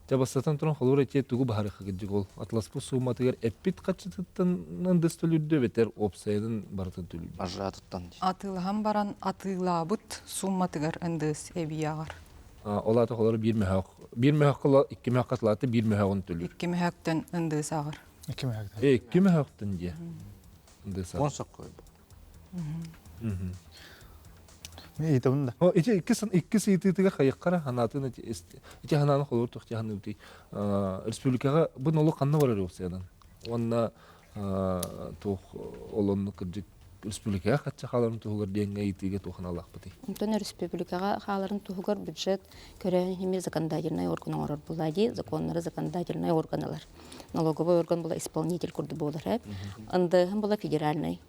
Дьэ бастатан туран холобур этиэ тугу баһарыахха ол атласпыт сууматыгар эппит хаччытыттан ындыс төлүүрдэ эбэтэр уопсайынан барытын төлүүрдэ. Маржатыттан. Атыылаһан баран атыылаабыт сууматыгар ндс эбии ааҕар. Ол аата холоро биир мөһөөх. Биир мөһөөх икки мөһөөх хатылаата биир мөһөөҕүн төлүүр. Икки мөһөөктөн ындыы сааҕыр. Икки мөһөөктөн. Икки мөһөөктөн диэ. Ындыы сааҕыр. Он соккой. Мен ыйытабын да. О, ити иккис иккис ыйытыытыгар хайыккара ханаатын ити ханааны холобур туох ханыыбытый республикаҕа бу нолук ханна барар уопсайынан уонна туох ол оннук кырдьык республикаҕа хачча хааларын туһугар диэҥҥэ ыйытыыга туох аналаахпытый? Онтон республикаҕа хааларын туһугар бюджет көрөөн иһими законодательнай орган оҥорор буолла дии законнары законодательнай орган ылар налоговый орган була исполнитель курдук буолар ээ НДХ була федеральный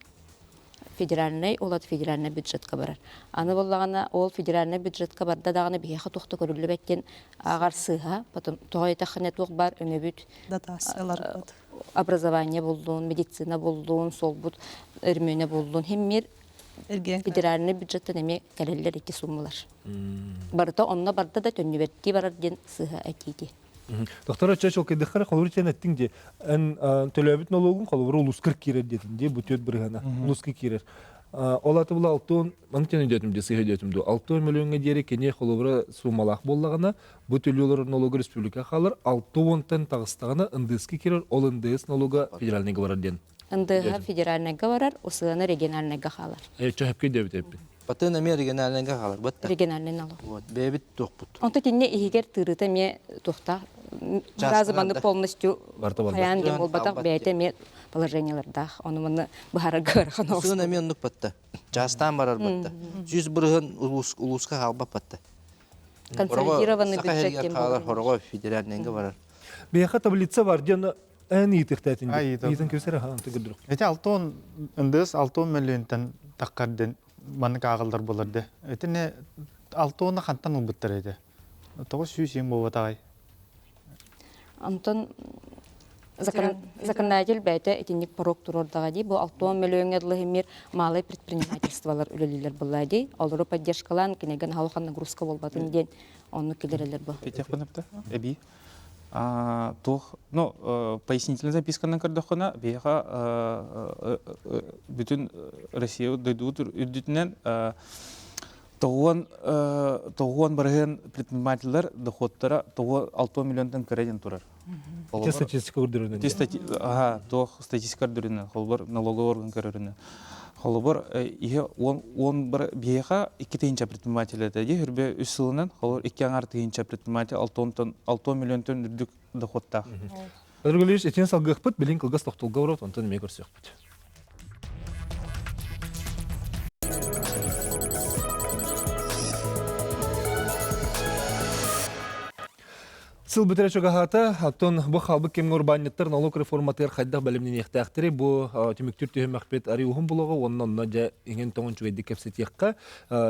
федеральнай ол ат федеральнай бюджетка барар. Аны буоллаҕына ол федеральнай бюджетка барда даҕаны биһиэхэ туох да көрүллүбэт диэн ааҕар сыыһа. Потом тоҕо этаххына туох баар өҥөбүт Дотацияларбыт. образование буллун, медицина буллун, суолбут өрмүөнэ буллун химмир федеральный бюджеттан эмиэ кэлэллэр ити суммалар. Барыта онно барда да төннүбэттии барар диэн сыыһа этиити. Доктор оччо чолкайдыххара холобур сен эттиң дии. Эн төлөөбүт нолуогун холобур улуускар киирэр диэтин дии бу түөрт бырыһана улууска киирэр. Ол аты була алтын маны тен өйдөөтүм дии сыһа өйдөөтүм дуу. Алтын мөлүөҥҥэ диэри кини холобура суумалаах буоллаҕына бу төлүү олорор налога республика хаалар алты уонтан таҕыстаҕына НДС-ка киирэр ол НДС налога федеральныйга барар диэн. НДС федеральныйга барар, УСН региональныйга хаалар. Чөһөпкө диэбит эппин. Батын эмиэ региональныйга хаалар бытта. Региональный налог. Вот, бэйэбит туохпут. Онто тинне иһигэр тыырыта эмиэ туохта сразу манны полностью хайаан диэн буолбатах бэйэтэ эмиэ положениелардаах. Ону манны быһаарарга ыарахан Сын эмиэ оннук батта. Чаастаан барар батта. 100 бырыһын улууска хаалбат батта. Консолидированный бюджет диэн хаалар хорого федеральныйга барар. Биһиэхэ таблица бар диэн эн ыйытыктаатын ыйытан кэбисэр аха онто көрдүрүк. Эти алтон НДС алтон мөлүйүнтэн таххар ден маннык ааҕыллар болар де. Этини алтона хантан ылбыттар этэ. Тоҕо сүүс ең буолбатаҕай? Онтон законодатель бэйэтэ итинник порог туруордаҕа дии. Бу 60 мөлүйүөҥҥэ дылы мир малай предпринимательстволар үлэлииллэр буолла дии. Олору поддержкалаан кинигэ наһаа нагрузка буолбатын диэн оннук киллэрэллэр бу. Этиэхпин эбии. Туох, ну, пояснительная записканан көрдөххүнэ, биһиэхэ бүтүн Россия дойдубут үрдүтүнэн тоҕуон тоҕуон барыһын предпринимателлэр доходтара тоҕо 6 миллионтан кыра диэн турар. Ити статистика көрдөрүнэн. Ага, туох статистика көрдөрүнэн, холбор налоговый орган көрөрүнэн. Холобур, иһэ он бір биһиэхэ икки тыһыынча предприниматель этэ дии, хүрбэ үс сылынан, холобур, икки аҥаар тыһыынча предприниматель 6 миллионтан үрдүк доходтаах. Өргөлүүс итин салгыахпыт, билин кылгас тохтолго барабыт, онтон эмиэ көрсүөхпүт. Сыл бүтэрэ чугаһаата, оттон бу хаалбыт кэмҥэ урбаанньыттар налог реформатыгар хайдах бэлэмнэниэхтээхтэрий бу түмүктүүр түһүмэхпит арый уһун булуоҕа уонна онно дьэ иҥин-тоҥун үчүгэйдик кэпсэтиэххэ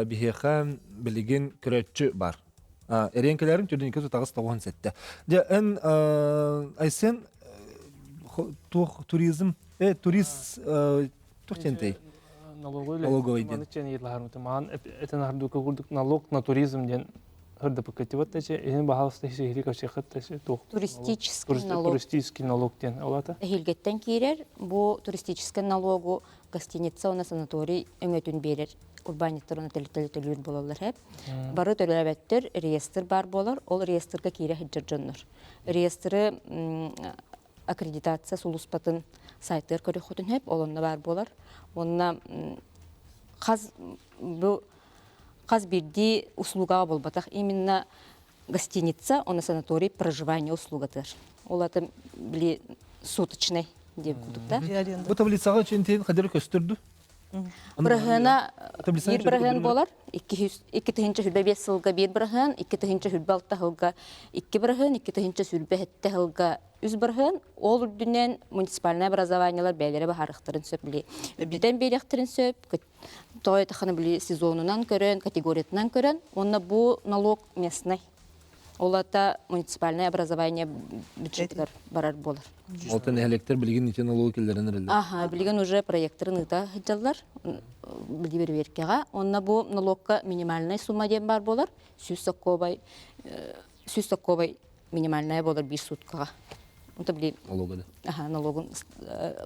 биһиэхэ билигин көрөөччү бар. Эриэн кэлээрим түрдүнүкэ тутаҕыс тоҕуһун сэттэ. Дьэ эн Айсен туох туризм турист туох диэнтэй? Налоговый диэн. Маан этен ардука курдук налог на туризм диэн хырдапыккытыбат таче иһин баһалыста сиһили качехат таче туох туристический налог туристический налог диэн олата эһилгеттен киирэр бу туристический налогу гостиница уонна санаторий өҥөтүн биэрэр урбаанньыттар уонна төлөтөлө төлүүр буолаллар хэп бары төлөөбөттөр реестр бар буолар ол реестрга киирэ сылдьар дьоннор реестры аккредитация сулууспатын сайтыгар көрүөххүтүн сөп ол онно баар буолар уонна хас бу хас биирдии услугаҕа буолбатах именно гостиница уонна санаторий проживание услугатыгар ол аты били суточный диэн курдук да Бу таблицаҕа чинтиин хадыр көстөрдү Быраһыана биир быраһыан буолар. 2025 сылга биир быраһыан, 2026 сылга икки быраһыан, 2027 сылга үс быраһыан. Ол үрдүнэн муниципальнай образованиелар бэйэлэрэ баһаарыахтарын сөп били. Үрдүтэн биэриэхтэрин сөп. Тоҕо этаххына били сезонунан көрөн, категориятынан көрөн. Уонна бу налог местный. Ол ата муниципальное образование бюджетыгар барар буолар. Алтан нэһилиэктэр билигин ити налог киллэрэн эрэллэр. Аха, билигин уже проекттарын ыыта сылдьаллар. Били бэрбиэркэҕэ. Онно бу налогка минимальная сумма диэн баар буолар. 100 соккуобай 100 соккуобай минимальная буолар биир суткаҕа. Онто били Налога да. Аха, налогун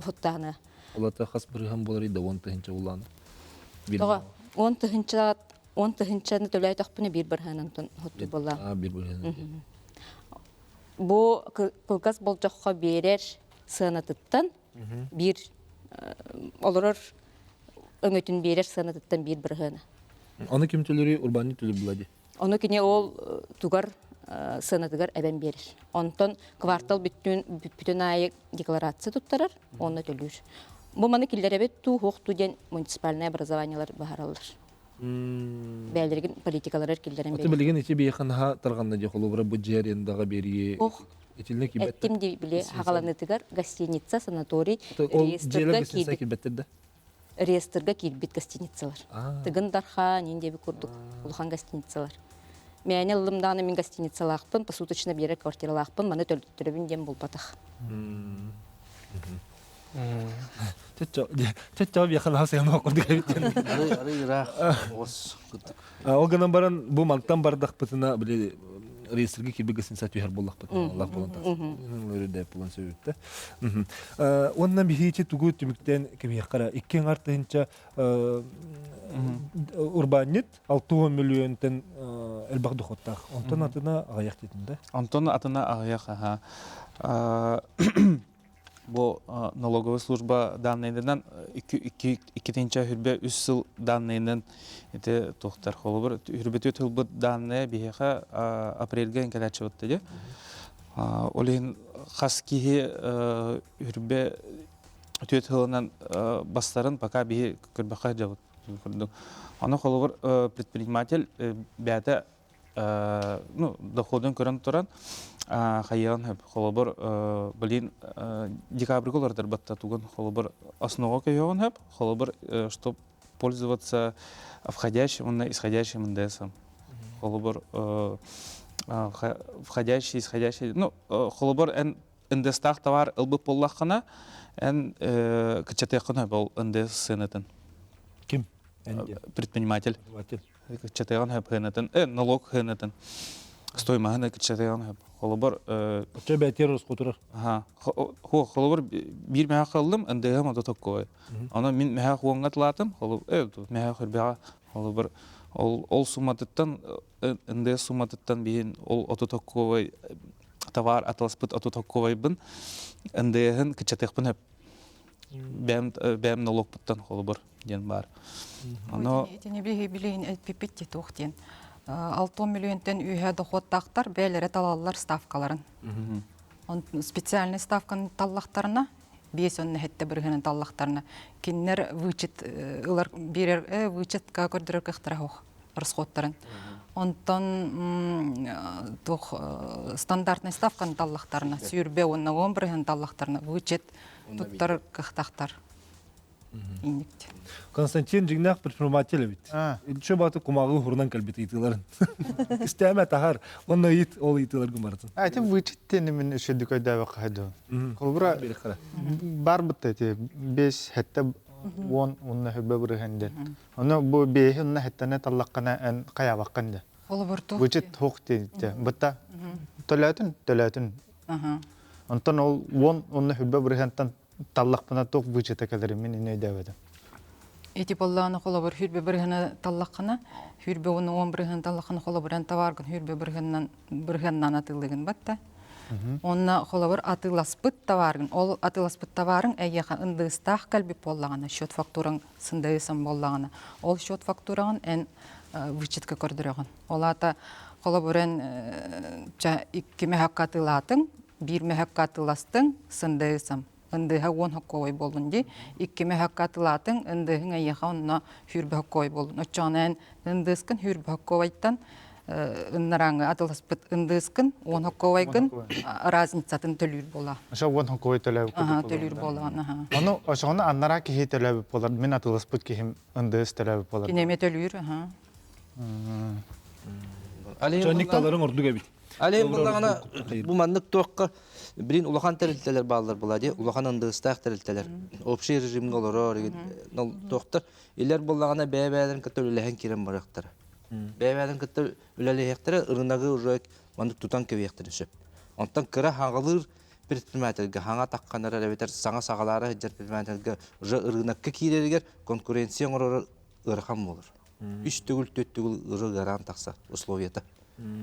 футтааны. Ол ата хас бырыһан буолар да 10 тыһынча улаана. Тоҕо 10 тыһынча. Он тыһынчаны төлөөтөхпүнэ биир бырыһыанантан хоттуй буолла. А, биир бырыһыан. Бу кылгас болдьоххо биэрэр сыанатыттан биир олорор өҥөтүн биэрэр сыанатыттан биир бырыһыана. Аны ким төлөрүй урбаанньыт төлөр була дии. Ону кини ол тугар сыанатыгар эбэн биэрэр. Онтон квартал бүттүн бүппүтүн аайы декларация туттарар, онно төлүүр. Бу маны киллэрэбит туу хуох туу диэн муниципальное образованиелар баһараллар. Бээлэригин политикаларар киллэрэн Аты билигин ити биэхэн наһаа тарҕанна дии холобура бу дьиэ арендаҕа биэрии Ох, итиннэ киирбэттэр. Эттим дии били хаҕаланыытыгар гостиница, санаторий, Ол дьиэлэр реестрга гостиница киирбит киирбэттэр да? реестрга киирбит гостиницалар. Тыгын Дархан, иин диэби курдук улахан гостиницалар. Мээнэ ыллым даҕаны мин гостиницалаахпын, посуточно биэрэр квартиралаахпын, маны төлөттөрөбүн диэн булбатах. Чөччө биэхэн аһа сыһан курдук эбит. Ары ары ыраах оҕус курдук. Ол гынан баран бу мантан бардахпытына били реестрге киирбит гостиница түһэр буоллахпытына Аллах буолан тахсар. Өрүдэ буолан сөбүттэ. Уонна биһиги тугу түмүктэн кэбиһиэххэ икки аҥар тыһынча урбаанньыт 60 миллионтан элбэх дохуоттаах. Онтон атына аҕыйах диэтин да? Онтон атына аҕыйах аха. Бу налоговая служба данныйынан иккитинчэ хүрбэ үс сыл данныйынан ити туохтар холобур хүрбэтү тылбыт данные биһиэхэ апрельга кэлээччи дии. Ол иһин хас киһи хүрбэ түөт тылынан бастарын пока биһи көрбөххө дьабыт курдук. Аны холобур предприниматель бэйэтэ ну, доходун көрөн туран хайыан хөп. Холобур, блин, декабрьга олордор батта тугун холобур основа көйөҕүн хөп. Холобур, чтоб пользоваться входящим уонна исходящим НДСом. Холобур, входящий, исходящий, ну, холобур, эн НДСтаах товар ылбыт буоллаххына, эн кыччатыаххын хөп ол НДС сыанатын. Ким? Предприниматель. Кыччатыаҕын хөп хыанатын, налог хыанатын. Стоимоһын кыччатыаҕын хөп. Холобур, Оччо бэтер росхотурар. Ха, холобур биир мэһэ кыллым, НДС мото токкой. Оно мин мэһэ хуоҥҥа тылаатым, холобур, мэһэ хөрбэҕэ холобур ол ол сумматыттан НДС сумматыттан биһин ол оту токковай товар атыласпыт оту токковайбын НДС-ын кыччатыахпын хөп. Бэм бэм налогпуттан холобур диэн баар. Оно Итини биһи билигин эппиппит ти туох диэн. 6 миллионтан үһэ дохуоттаахтар бэйэлэрэ талаллар ставкаларын. Специальный ставканы таллахтарына, биэс онно хэттэ бырыһынан таллахтарына, кинилэр вычет ылар биэрэр вычетка көрдөрөр кыахтара суох расходтарын. Онтон туох стандартный ставканы таллахтарына, сүүрбэ уонна уон бырыһын таллахтарына вычет туттар кыахтаахтар. Инникти. Константин дьиҥнээх предприниматель эбит. Ильче баты кумааҕы уһурунан кэлбит ыйытыыларын. Истээмэ таһар. Онно ыйыт ол ыйытыыларгын барытын. А ити вычет диэни мин үчүгдүк өйдөөбөккө хайдыбын. Холобура бар бытта ити бес хэтте уон уонна хүбэ бырыһан диэн. Ону бу беһи онно хэттene таллаххына эн хайаабаккын де. Холобурту. Вычет хук диэбитте. Бытта төлөөтүн төлөөтүн. Онтон ол уон уонна хүбэ бырыһантан таллахпына туох вычета кэлэрин мин иннэ өйдөөбөтүм. Ити боллааны холобур хүрбэ бырыһына таллаххына, хүрбэ уонна уон бырыһын таллаххына холобуран товаргын хүрбэ бырыһыннан бырыһыннан атыылыгын батта. Онна холобур атыыласпыт товаргын, ол атыыласпыт товарың эйиэхэ ындыыстаах кэлбит буоллаҕына, счет фактураң сындайысан буоллаҕына, ол счет фактураҕын эн вычетка көрдөрөҕүн. Ол аата холобур эн икки мөһөккө атыылаатыҥ, биир мөһөккө атыыластыҥ, сындайысам. Ындыыһа уон хоккуой буоллун дии. Икки мөһөккө атылаатыҥ, ындыыһыҥ эйиэхэ онно сүүрбэ хоккуой буоллун. Оччоҕуна эн ындыыскын сүүрбэ хоккуойтан ыннараҥы атыласпыт ындыыскын уон хоккуойгын разницатын төлүүр буола. Ошо уон хоккуой төлөөбүт курдук төлүүр буолаҕын аха. Ону ошоҕуна аннараа киһи төлөөбүт буолар. Мин атыласпыт киһим ындыыс төлөөбүт буолар. Кини эмиэ төлүүр аха. Чонник таларың ордук эбит. Алейм буллаҕына бу маннык туохха билин улахан тэрилтэлэр бааллар була дии улахан ындыыстаах тэрилтэлэр общий режимҥэ олорор туохтар илэр буллаҕына бэйэ-бэйэлэрин кытта үлэлэһэн киирэн барыахтара бэйэ-бэйэлэрин кытта үлэлэһиэхтэрэ ырынагы уже маннык тутан кэбиһиэхтэрин сөп онтон кыра хаҥалыыр предпринимательгэ хаҥа тахханар эбэтэр саҥа саҕалаары сылдьар предпринимательгэ уже ырыынакка киирэригэр конкуренция оҥороро ыарахан буолар. Үс төгүл, төрт төгүл ыры ыараан тахса условията.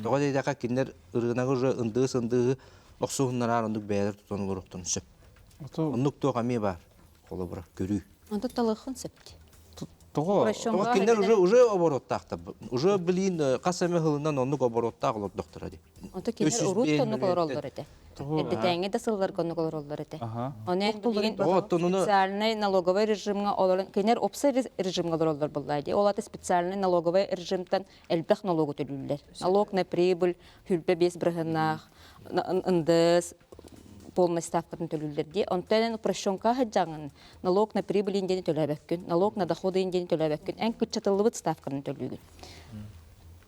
Тоҕо диэтэххэ кинилэр ырыынагы уже ындыы-сындыы охсуһуннараар оннук бэйэлэр тутан олоруохтарын сөп. Оннук туох эмиэ баар. Холобура, көрүү. Онтон талыаххын сөп. Тоҕо? Тоҕо кинилэр уже уже обороттаахтар. Уже билин хас эмэ сылынан оннук обороттаах олордохторо дии. Онто кинилэр урут оннук олороллор этэ. Эрдэтээҥи да сылларга оннук олороллор этэ. Ону билигин специальный налоговый режимҥа олорон кинилэр опсай режимҥа олороллор буоллаа дии. Ол ата специальный налоговый режимтан элбэх налогу төлүүллэр. Налог на прибыль 25 бырыһыннаах, НДС полной ставкатын төлүүллэр дии. Онтон упрощенка сылдьаҥын налог на прибыль диэни төлөөбөккүн, налог на доходы диэни төлөөбөккүн, эн кыччатыллыбыт ставканы төлүүгүн.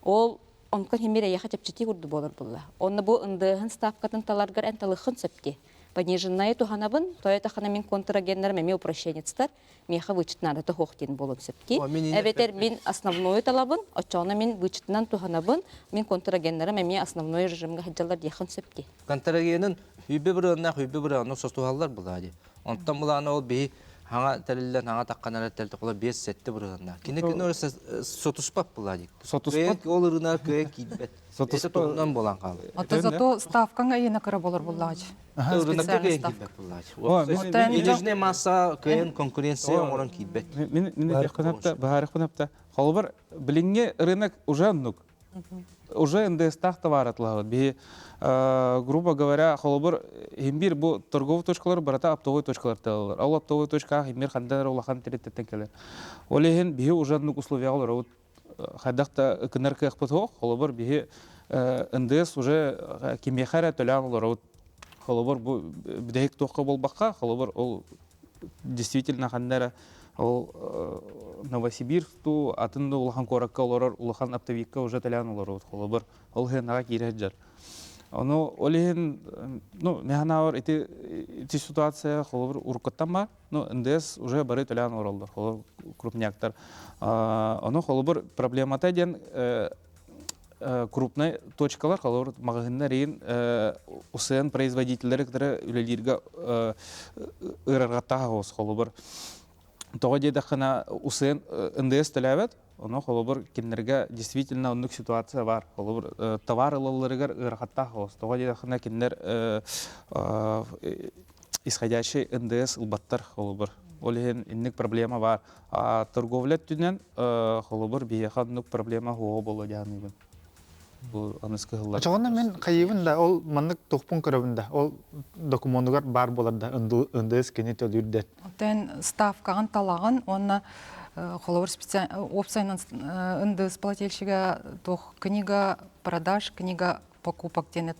Ол онкон химир эйиэхэ чэпчэтии курдук буолар буолла. Онно бу НДС ставкатын таларгар эн талыххын сөп дии. Пониженная туһанабын, тоойо тахана мин контрагеннарым эмиэ упрощенецтар, миэхэ вычет наадата суох диэн буолуон сөп дии. Эбэтэр мин основную талабын, оччоҕуна мин вычетынан туһанабын, мин контрагеннарым эмиэ основной режимҥа сылдьаллар диэххин сөп дии. Контрагенын үйбэ бырыаннаах үйбэ бырыанна сотуһаллар булаа дии. Онтон булаана ол биһи хаҥа тэриллэн хаҥа таххан эрэ тэлтэ 5-7 бырыаннаах. Кини кини сотуспат булаа дии. Сотуспат. Ол ырыынага кыайан киирбэт. Сотуспат. Туһунан буолан хаалар. Ото зато ставкаҥ айына кыра болор буллаач. Ырыынакка кыайан киирбэт буллаач. Денежная масса кыайан конкуренция оҥорон киирбэт. Мин баһаарыхпын апта. Холобур, билиҥҥи рынок уже оннук. Уже НДС-таах товар атылаһабыт. Биһи, грубо говоря, холобур, химбир бу торговый точкалар барата оптовой точкалар тылалар. Ол оптовой точкаҕа химбир хандан эрэ улахан тэрилтэттэн кэлэр. Ол иһин биһи уже оннук условияҕа олоробут. Хайдах да ыкынар кыахпыт суох. Холобур, биһи НДС уже кимиэхэ эрэ төлөөн олоробут. Холобур, бу бүтэһик туохха буолбакка, холобур, ол действительно ханна эрэ ол Новосибирск туу атын да улахан куоракка олорор улахан оптовикка уже төлөөн олоробут. Холобур, ол сыанаҕа киирэ сылдьар. Ону ол иһин, ну, механаабар ити ити ситуация холобур уруккуттан баар. Ну, НДС уже бары төлөөн олороллор, холобур, крупняктар. Ону холобур проблемата диэн крупнай точкалар, холобур, маҕаһыыннар иин УСН производителлэри кытары үлэлииргэ ыарырҕаттаах оҕус, холобур. Тоҕо диэтэххинэ, УСН НДС төлөөбөт, ону холобур кинилэргэ действительно оннук ситуация бар. Холобур, товар ылалларыгар ыарахаттаах оҕус. Тоҕо диэтэххинэ, кинилэр исходящий НДС ылбаттар, холобур. Ол иһин инник проблема бар. А торговля өттүнэн холобур биһиэхэ оннук проблема суоҕа буолуо дьаһаныыбын. Бу аныскы сыллар. Очоҕуна мин хайыыбын да ол маннык тухпун көрөбүн да ол докумуонугар баар буолар да НДС кини төлүүр дэн. Оттон ставкаҕын талаҕын уонна холобур уопсайынан НДС плательщига туох книга продаж, книга покупок диэн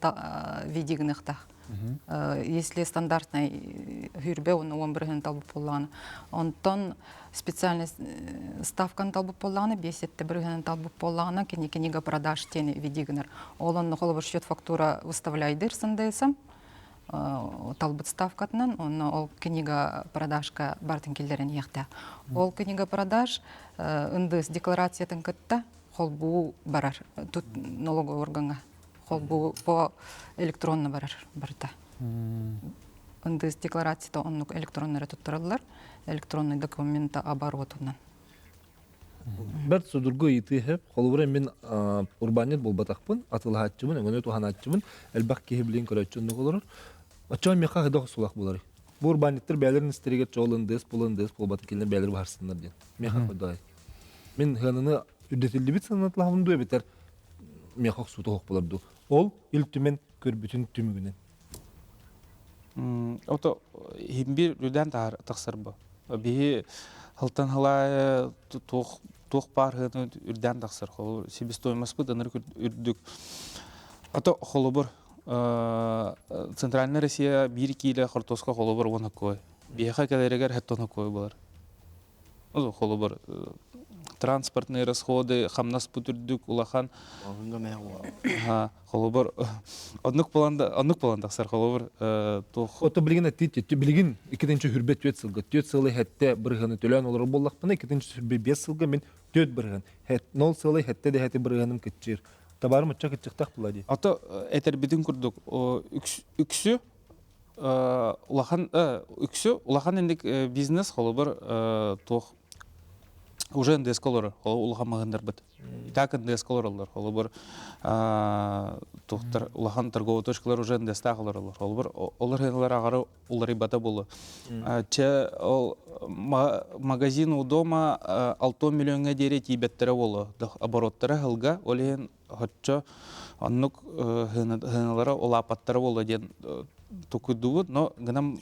види гыныахтаах. Если стандартный хүрбэ уонна уон бырыһын талбыт буоллаҕына, онтон специальный ставканы талбыт буоллаҕына, 5-7 бырыһын талбыт буоллаҕына, кини книга продаж диэн види гынар. Ол онно холобур счет фактура выставляйдыр сындайсам, талбыт ставкатынан, онно ол книга продажка бартын киллэрэн иһиэхтээх. Ол книга продаж НДС декларациятын кытта холбуу барар тут налоговый органга холбуу по электронно барар барыта. НДС декларацията оннук электроннары туттараллар, электронный документа оборотунан. Бэрт судургу ыйытыы сөп. Холобура мин урбаанньыт буолбатахпын, атылаһааччыбын, өҥөнү туһанааччыбын, элбэх киһи билин көрөөччү оннук олорор. Оччоҕо миэхэ хайдах сулах буоларый? Бу урбаанньыттар бэйэлэрин истэригэр чоол НДС буолан НДС буолбатын кинилэр бэйэлэрэ быһаарсыннар диэн. Миэхэ хайдаҕай? Мин сыананы үрдэтиллибит сыанатылаһабын дуу эбэтэр миэхэ охсуута суох буолар дуу? Ол Ил Түмэн көрбүтүн түмүгүнэн. Ото химбир үрдэн тахсар бу. Биһи хылтан хылаа туох туох баар хыны үрдэн тахсар. Холобур себестоимостьпыт ынырык үрдүк. Ото холобур Центральная Россия биир киилэ хортуоска холобур уон кой. Биһиэхэ кэлэригэр хэттон кой болар. Холобур, транспортные расходы, хамнаспыт үрдүк, улахан. Холобур, оннук буолан оннук буолан тахсар холобур туох. Ото билигин эттиит билигин иккитинчи хүрбэ түөрт сылга түөрт сылы хэттэ бырыһыаны төлөөн олорор буоллахпына иккитинчи сүрбэ биэс сылга мин түөрт бырыһыан нол сылы хэттэ дэһэти бырыһыаным кыччыыр. Табаарым оччо кыччыктах була дии. Ото этэрбитин курдук үксү улахан үксү улахан инник бизнес холобур туох. Уже НДС олорор, ол улахан маҕаһыыннарбыт. Так НДС олороллор. Холобур, тухтар улахан торговый точкалар уже НДС-таах олороллор. Холобур, олор хыналар аҕары уларыйбата болу. Че ол магазин у дома 6 миллионга диэри тиийбэттэрэ болу. Обороттара хылга, ол иһин хоччо оннук хыналара улаапаттара болу диэн тукуйдубут, но гынан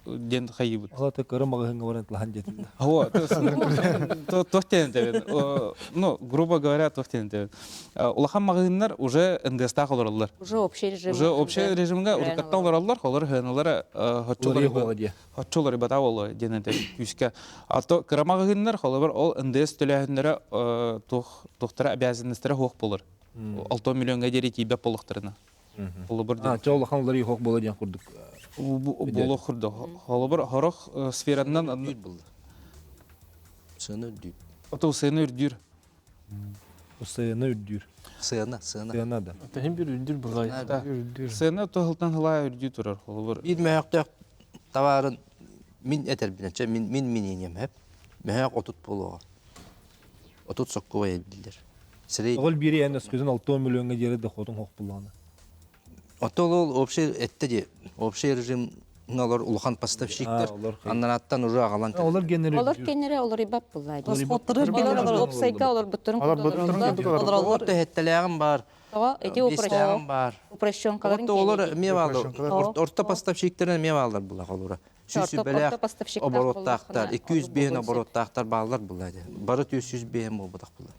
диэн хайыбыт. Ол ата көрө маҕаһыыҥҥа баран тылахан диэтин. О, туох диэн этэбин. Ну, грубо говоря, туох диэн этэбин. Улахан маҕаһыыннар уже НДС-таах олороллор. Уже общий режим. Уже общий режимга уруккаттан олороллор, олор хыналара хоччулары бата боло диэн этэ күүскэ. А то кыра маҕаһыыннар холобур ол НДС төлөөһүннэрэ туохтара обязанностара хуох болор. 6 миллионга диэри тиийбэт боллохторына. Холобур А, чэ улахан уларыы хоох буола диэн курдук. Буолуох курдук. Холобур хорох сферанан Үрдүүр булла. Сыана үрдүүр. Ото сыана үрдүүр. Сыана үрдүүр. Сыана, сыана. Сыана да. Тахин bir үрдүр булай. Сыана тоһултан хылаа үрдүү турар. Холобур. Биир мөһөктөөх товарын мин этэрбинэн, чэ мин мин мининием хэп. Мөһөк 30 буолуоҕа. 30 соккуой эбиллэр. Сирэй Оҕол биири эн өскөтүн 6 миллионга диэри дохуотун хоох буллаҕына. Оттон ол общий этте ди общий режим олор улахан поставщиктар аннарааттан уже аҕалан Олор генери Олор кеннере олорибат буллаа. Расходтары Олор опсайга олорбуттарын Олор төһөттэлээҕим бар, Тоҕо эти бестээҕим бар. упрощенкаларын Орто олор эмиэ бааллар. Орто поставщиктар эмиэ бааллар була холура. Сүүс бэлээх обороттаахтар, 205 обороттаахтар бааллар була. Бары 305 буолбатах була.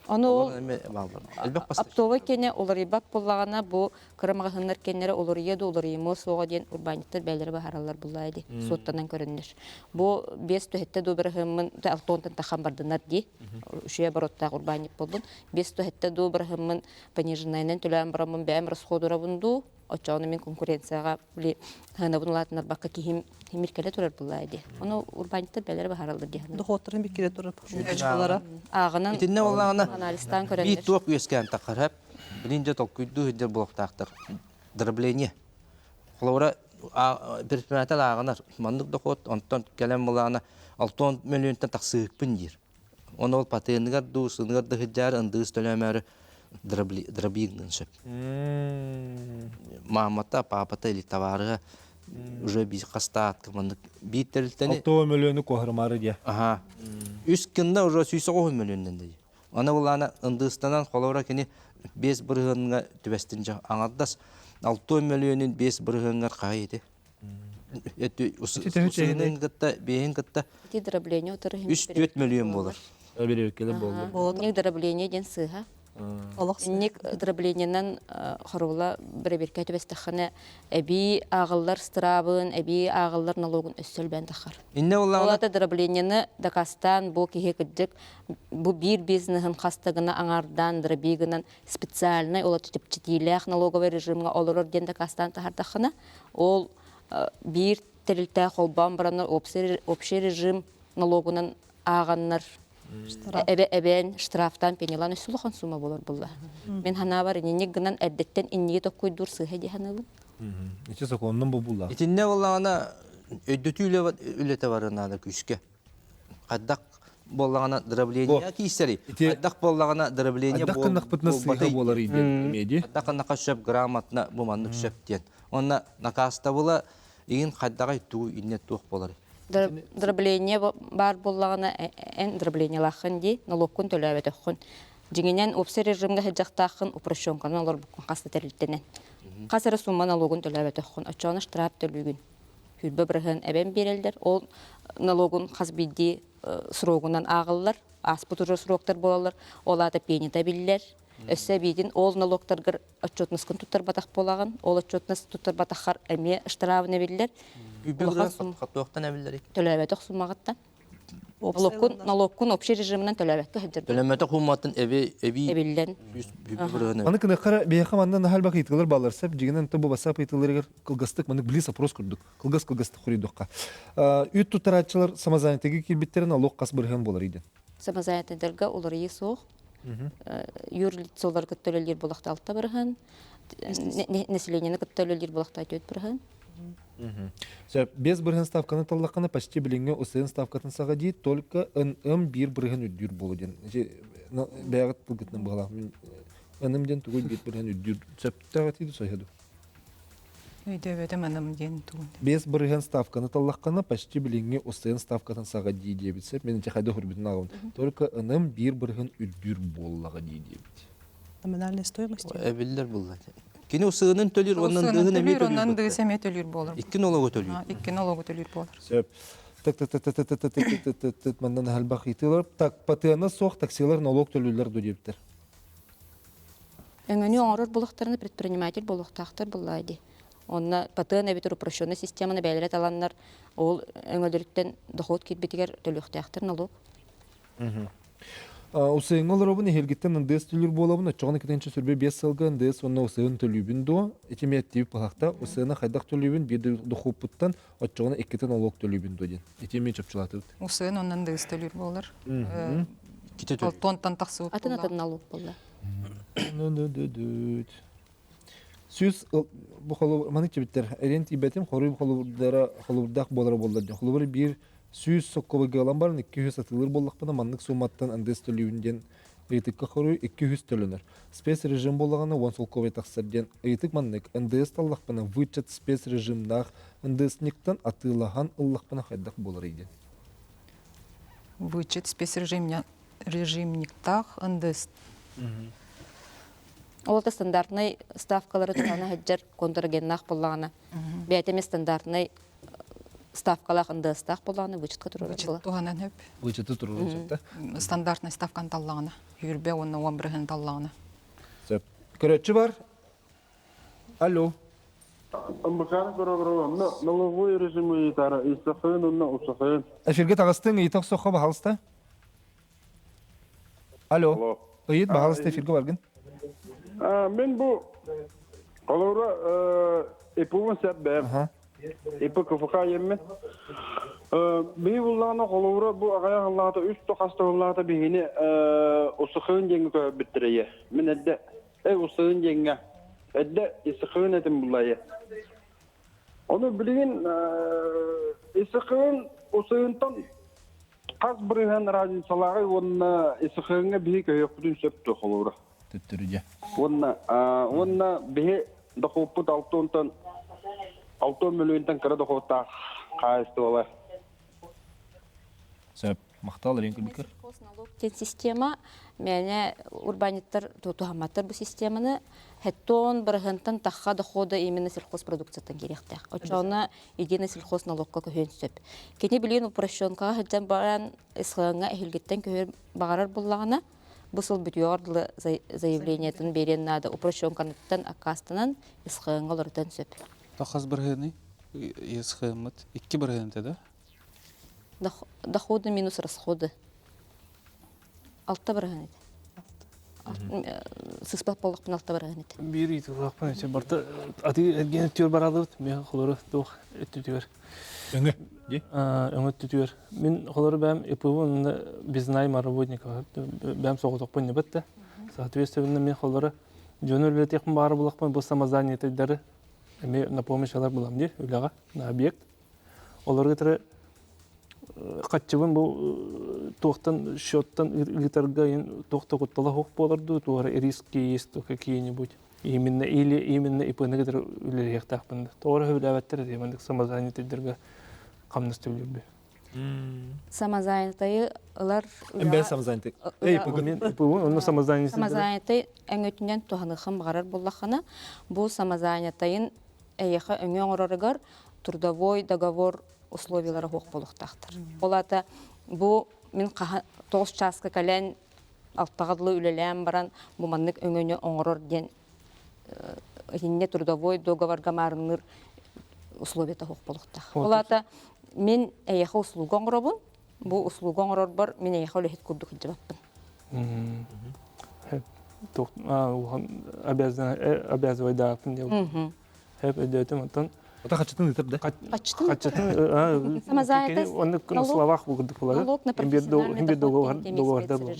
Ону ол Оптовый оптовый кене уларыйбат буллаҕына бу кыра маҕаһыыннар кеннере уларыйа да уларыйымыа суоҕа диэн урбаанньыттар бэйэлэрэ баһараллар буллаа ди суоттанан көрөннөр. Бу биэс түһэттэ дуу быраһыаммын алтонтан тахан бардынар ди үчүгэй обороттаах урбаанньыт боллун. Биэс түһэттэ дуу быраһыаммын пониженайынан төлөөн бараммын бэйэм расходурабын дуу оччоҕуна мин конкуренцияҕа били сыанабын улаатынарбакка киһим тимир кэлэ турар буллаа ди. Ону урбаанньыттар бэйэлэрэ баһараллар дии саныыбын. Дохуоттарын биккирэ турар очколара. Ааҕынан Итиннэ буоллаҕына анализтаан биир көрөннөр. туох үөскээн таххар билин дьэ толкуйдуу сылдьар буолуохтаахтар. Дробление. Холобура предприниматель ааҕынар маннык дохуот онтон кэлэн булаана 6 мөлүйүөнтэн тахсыһыкпын диир. Оны ол патеныгар дуу, сыныгар да сылдьаар ындыыс төлөөмөөрү дробигнын сөп. Мамата, папата или товарыга уже биир хастаат маннык биир тэрилтэни 6 мөлүйүөнү куоһарымаары диэ. Аха. Үс кынна уже 109 мөлүйүөннэн дии. Аны булаана ындыыстанан холобура кини 5 бырыһыанга түбэстин дьэ аҥардас 6 мөлүйүөнүн 5 бырыһыангар хаһый ити. Усуунун кытта биэһин кытта Ити дробление утары 3-4 мөлүйүөн буолар. Бириккеле болду. Инник дробление диэн сыыһа. Олох Инник дроблениенан хорула бирбирке түбэстэххинэ эбии ааҕыллар страбын, эбии ааҕыллар налогун өссө элбээн таххар. Инне Ол боллаҕына ата дроблениены дакастаан бу киһи кырдьык бу биир бизнеһин хаста гына аҥаардаан дроби гынан специальнай ол чэпчэтиилээх налоговый режимҥа олорор диэн дакастаан таһардаххына ол биир тэрилтэ холбоон бараннар общий режим налогунан ааҕаннар эбэ эбээн штрафтаан пенялаан өссө улахан сумма болор булла. Мин ханаабар инник гынан эрдэттэн инниги токкуйдуур сыыһа дии саныыбын. Ичи сокуоннан бу булла. Итиннэ боллаҕына өйдөтүү үлэтэ барыан наада күүскэ. Хайдах буоллаҕына дробление киисэри. Хайдах буоллаҕына дробление Хайдах гыннахпытына сыыһа буолар диэн меди. Хайдах гыннахха сөп грамотно бу маннык сөп диэн. Онно накаастабыла игин хайдаҕай туу инне туох буолар. Дробление баар буоллаҕына эн дроблениелааххын дии, налогкун төлөөбөтөххүн. Дьиҥинэн уопсай режимҥэ сылдьахтааххын упрощенканан олорбуккун хас да тэрилтэнэн. Хас эрэ сумма налогун төлөөбөтөххүн, оччоҕуна штраф төлүүгүн. Сүүрбэ бырыһыан эбэн биэрэллэр. Ол налогун хас биирдии срогунан ааҕыллар. Ааспыт уже сроктар буолаллар. Ол аата пенята биллэр. Өссө эбиитин ол налогтаргар отчетноскун туттарбатах буолаҕын. Ол отчетность туттарбатаххар эмиэ штрафын эбиллэр. Улахан туохтан эбиллэрий? Төлөөбөтөх суммаҕыттан. Налогкун, налогкун общий режиминэн төлөөбөккө сылдьар. Төлөмөтөх сумматын эби эби эбиллэн. Аны кынахара биһиэхэ манна наһаа элбэх ыйытыылар бааллар сөп. Дьиҥинэн бу бассаап ыйытыыларыгар кылгастык маннык близ опрос курдук. Кылгас кылгастык хоруйдуохха. Үүт туттарааччылар самозанятыйга киирбиттэрин налог хас бырыһыан буолар иден? Самозанятыйдарга уларыйыы суох. Юрлицолар кытта үлэлиир буолахта алта бырыһыан. Населениены кытта үлэлиир буолахта 4 бырыһыан. Сөп. Без бырыһын ставканы таллаххына почти билиҥҥи УСН ставкатын саҕа дии, только НМ биир бырыһын үрдүүр буолу диэн. Бэйэҕит тылгытынан быһалаах. НМ диэн тугуй биир бырыһын үрдүүр сөптөөх этии сойһа дуу? Өйдөөбөтүм НМ диэн тугун. Без бырыһын ставканы таллаххына почти билиҥҥи УСН ставкатын саҕа дии диэбит сөп. Мин ити хайда хөрбүтүн ааҕабын. Только НМ биир бырыһын үрдүүр буоллаҕа дии диэбит. Номинальная стоимость. Эбиллэр булла. Кини усыгынын төлүүр, онон дыһын эмиэ төлүүр. Онон дыыс эмиэ төлүүр буолар. Икки нологу төлүүр. Икки нологу төлүүр буолар. Сөп. Так, так, так, так, так, так, так, так, так, так, мандан элбэх ыйытыылар. Так, патыана суох таксилар налог төлүүллэр дуо диэбиттэр. Өҥөнү оҥорор булахтарына предприниматель буолуохтаахтар буллаа дии. Онно патыан эбэтэр упрощенный системаны бэйэлэрэ таланнар ол өҥөлөрүттэн дохуот киирбитигэр төлүөхтээхтэр налог. Усыйыҥҥа олоробун, эһиилгиттэн НДС төлүүр буолабын, оччоҕуна кытынча сүрбэ 5 сылга НДС уонна усыйын төлүүбүн дуо? Ити эмиэ эттиибит паһахта, усыйына хайдах төлүүбүн, биир дохуоппуттан, оччоҕуна иккитин олуок төлүүбүн дуо диэн. Ити эмиэ чопчулаатыбыт. Усыйын уонна НДС төлүүр буолар. Алтуонтан тахсыбыт Атын атын налог буолла. Сүүс бу холобур маннык чэбиттэр эриэн тиийбэтим хоруй холобурдара холобурдаах буолара буоллар диэн. Холобур биир 100 соккобойга ылан баран 200 атыылыыр буоллахпына маннык сууматтан НДС төлүүбүн диэн ыйытыкка хоруй 200 төлөнөр. Спецрежим буоллаҕына 10 солкуобай тахсар диэн ыйытык маннык НДС таллахпына вычет спецрежимнаах НДСниктан атыылаһан ыллахпына хайдах буоларый диэн. Вычет спецрежимниктаах НДС Ол да стандартнай ставкалары туһана сылдьар контрагеннаах буоллаҕына, бэйэтэ эмиэ стандартнай ставкалаах НДС-таах буоллаҕына вычетка турар Вычет туһанан сөп. Вычеты турар сөп да? Стандартнай ставканы таллаҕына, хүрбэ уонна уон бырыһын таллаҕына. Сөп. Көрөөччү бар. Алло. Амбакааны көрө-көрө налоговой режим ыйытара исахын уонна усахын. Эфирге таҕыстыҥ, ыйыта охсоххо баһалыста. Алло. Ыйыт, баһалыста эфирге баргын. Мен бу холобура ИПУ-бун сөп бэйэм. ИП КФХ еммин. Биһи буллаҕына холобура бу аҕыйах ыллаата үс то хаста ыллаата биһини усахын диэҥҥэ көһөрбүттэрэ Мин эрдэ эй усахын диэҥҥэ эрдэ исахын этим буллайы. Ону билигин исахын усахынтан Хас бырыһыан разницалааҕый уонна СХ-ҥа биһи көһүөхпүтүн сөп дуо холобура? Төттөрү дьэ. Уонна уонна биһи дохуоппут алтыонтан алтыон мөлүйүөнтэн кыра дохуоттаах хаһаайыстыбалар. Сөп. Махтал Рен Күлбүкөр. Налог система мээнэ урбаанньыттар туһамматтар бу системаны хеттон бырыһыантан тахха дохода именно сельхозпродукцияттан киириэхтээх. Оччоҕуна единый сельхозналогка көһүөн сөп. Кини билигин упрощенкаҕа сылдьан баран СХ-ҥа эһилгиттэн көһөр баҕарар буллаҕына, бу сыл бүтүөҕэр дылы заявлениетын биэриэн наада упрощенканыттан аккаастанан СХ-ҥа олорутан сөп. Хас бырыһыаны СХ-мыт? Икки бырыһыанта да? Доходы минус расходы. Алта бырыһыан этэ. Сыспат буоллахпын алта бырыһыан этэ. Биир ыйытыылаахпын этэ барта аты эргиэн өттүгэр бараалыбыт мен холору туох өттүтүгэр өҥө өҥө өттүтүгэр мин холору бэйэм ИПВ онно без найма работников бэйэм соҕотохпун небет да соответственно мен холору дьону үлэлэтиэхпин баҕар булахпын бу самозанятыйдары эмиэ на помощь алар булам дии үлэҕэ на объект Олорго тары хаччыбын бу туохтан счеттан ыытарга туох да куттала суох буолар дуу, туох эрэ риски есть то какие-нибудь именно или именно ИП-ны кытары үлэлиэхтээхпин. Тоҕо эрэ сөбүлээбэттэр этэ маннык самозанятыйдарга хамнас төлүүрбү. Самозанятыйы ылар Бэйэн самозанятый. Эй, ИП-бын, онно самозанятый. Самозанятый өҥөтүнэн туһаныхын баҕарар буоллаххына, бу самозанятайын эйиэхэ өҥө оҥороругар трудовой договор условиялара суох буолуохтаахтар. Ол аата бу мин тоҕус чааска кэлэн алтаҕа дылы үлэлээн баран бу маннык өҥөнү оҥорор диэн итиннэ трудовой договорга маарынныыр условията суох буолуохтаах. Ол аата мин эйиэхэ услуга оҥоробун, бу услуга оҥорорбор мин эйиэхэ үлэһит курдук сылдьыбаппын. Обязывайдааппын диэн. Хэп өйдөөтүм оттон Ата хачытын ытыр да? Хачытын Самозанятость оннук на словах курдук буолар. Налог на профессиональный доход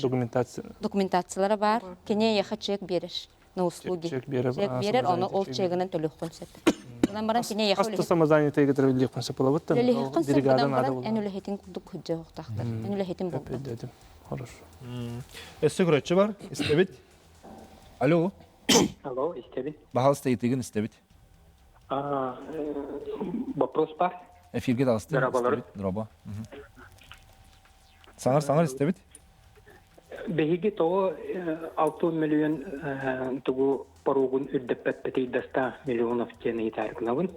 документация. Документациялара бар. Кини эйиэхэ чек берер на услуги. Чек берер. Чек берер, оны ол чегинен төлөххүн сөп. Гынан баран кини эйиэхэ Хас да самозанятый кытары үлэлиэххин сөп буолабыт. Үлэлиэххин сөп гынан баран эн үлэһитин курдук сылдьыахтаахтар. Эн үлэһитин буолбат. Хорошо. Өссө көрөччү бар, истэбит. Алло. Алло, истэбин. Баһалыста ыйытыгын истэбит. Вопрос бар. Эфирге таҕыстым. Дорооболору. Дорообо. Саҥар саҥар истэбит. Биһиги тоҕо 6 миллион тугу поругун үрдэппэппитий до 100 миллионов диэн ыйытаары гынабын.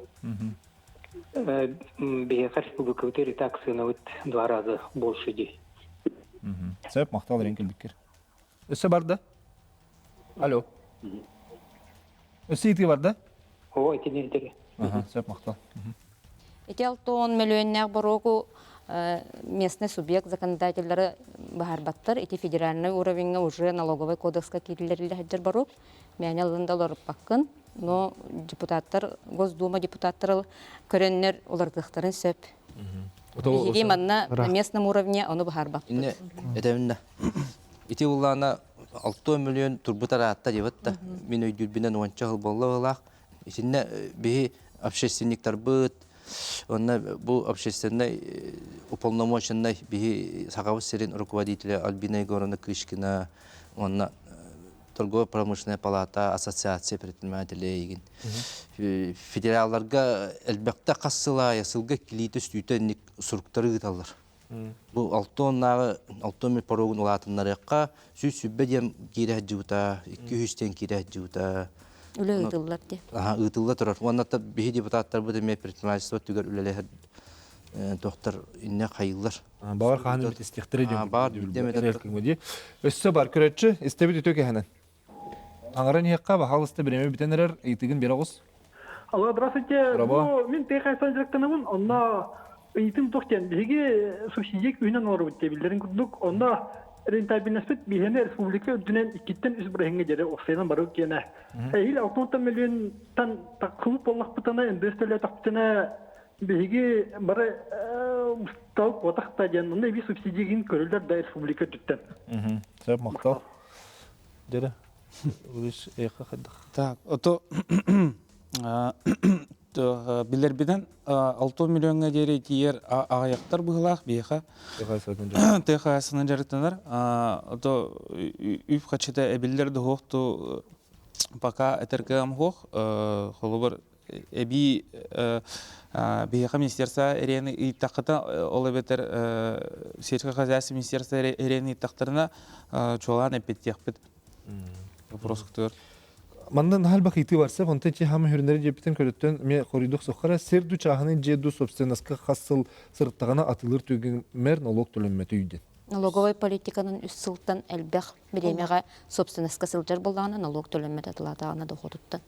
Биһиэхэ республикабыт и так сыанабыт два раза больше дии. Сөп, махтал эрэн кэлбиккэр. Өссө барда? Алло. Өссө итии барда? О, итини итири. Сөп, махтал. Ити 60 мөлүйүөннээх боруоку местный субъект законодателлары баһарбаттар. Ити федеральный уровеньга уже налоговый кодекска киирилэриллэ сылдьар боруок. Мээнэ ылын да олоруппаккын. Но депутаттар, Госдума депутаттары көрөннөр уларытыахтарын сөп. Биһиги манна на местном уровне ону баһарбаппыт. Инне этэбиннэ. Ити улаана 6 миллион турбут араатта диэбит да. Мин өйдүүрбүнэн уонча сыл буолла быһыылаах. Итиннэ биһи общественниктарбыт, онно бу общественнай уполномоченнай биһи Сахабыт сирин руководителя Альбина Егоровна Кычкина уонна торгово-промышленная палата, ассоциация предпринимателей игин федералларга элбэхтэ хас сыл аайы сылга килиитэ үстүүтэ инник суруктары ыыталлар. Бу алтоннааҕы алтон мил порогун улаатыннарыахха 120 диэн киирэ сылдьыбыта, 200 диэн киирэ сылдьыбыта. Үлэ ыытыллар дии. Аха, ыытылла турар. Уонна биһи депутаттарбыт эмиэ предпринимательство түгэр үлэлэһэр тохтор инне хайыллар. Баҕар хаһан эмит истиэхтэрэ диэн. Баҕар биирдэ Өссө бар көрөччү, истэбит үтүө кэһэнэн. Аҥарын иһиэххэ, баһаалыста бириэмэ бүтэн эрэр, ыйытыгын биэрэ оҕус. Алло, здравствуйте. Бу мин ТХС дьарыктанабын, онно ыйытым туох диэн, биһиги субсидия күүһүнэн олоробут диэбиллэрин курдук, онно рентабельностьпыт биһиэнэ республика үрдүнэн иккиттэн үс бырыһыҥҥа диэри уопсайынан барыы киэнэ. Эһиил 60 миллионтан тахсыбыт буоллахпытына, НДС төлөөтөхпүтүнэ, биһиги бары устал куотах та диэн, онно эбии субсидиягин көрүллэр да республика үрдүттэн. Сөп, махтал. Дьэрэ, Улус эйхэ хайдах? Так, ото билэрбинэн 6 миллиоҥҥа диэри тиийэр аҕыйахтар быһыылаах биһиэхэ. ТХС-ынан дьарыктанар. Ото үп хачыта эбиллэр да суох пока этэргэ суох. Холобур эбии биһиэхэ министерство эриэни ыйыттаххыта ол эбэтэр сельское хозяйство министерство эриэни ыйыттахтарына чуолаан эппиттиэхпит вопрос кытыар. Манна наһаа элбэх ыйытыы барса, онтон чи хама хүрүннэри дьиэппитин көрөттөн ме хоруйдук соххара сир ду чааһынай дьиэ ду собственноска хас сыл сырыттаҕына атылыр түгэмэр налог төлөммөтүй диэн. Налоговай политиканан үс сылтан элбэх бириэмэҕэ собственноска сылдьар буоллаҕына налог төлөммөт атылаатаҕына дохуотуттан.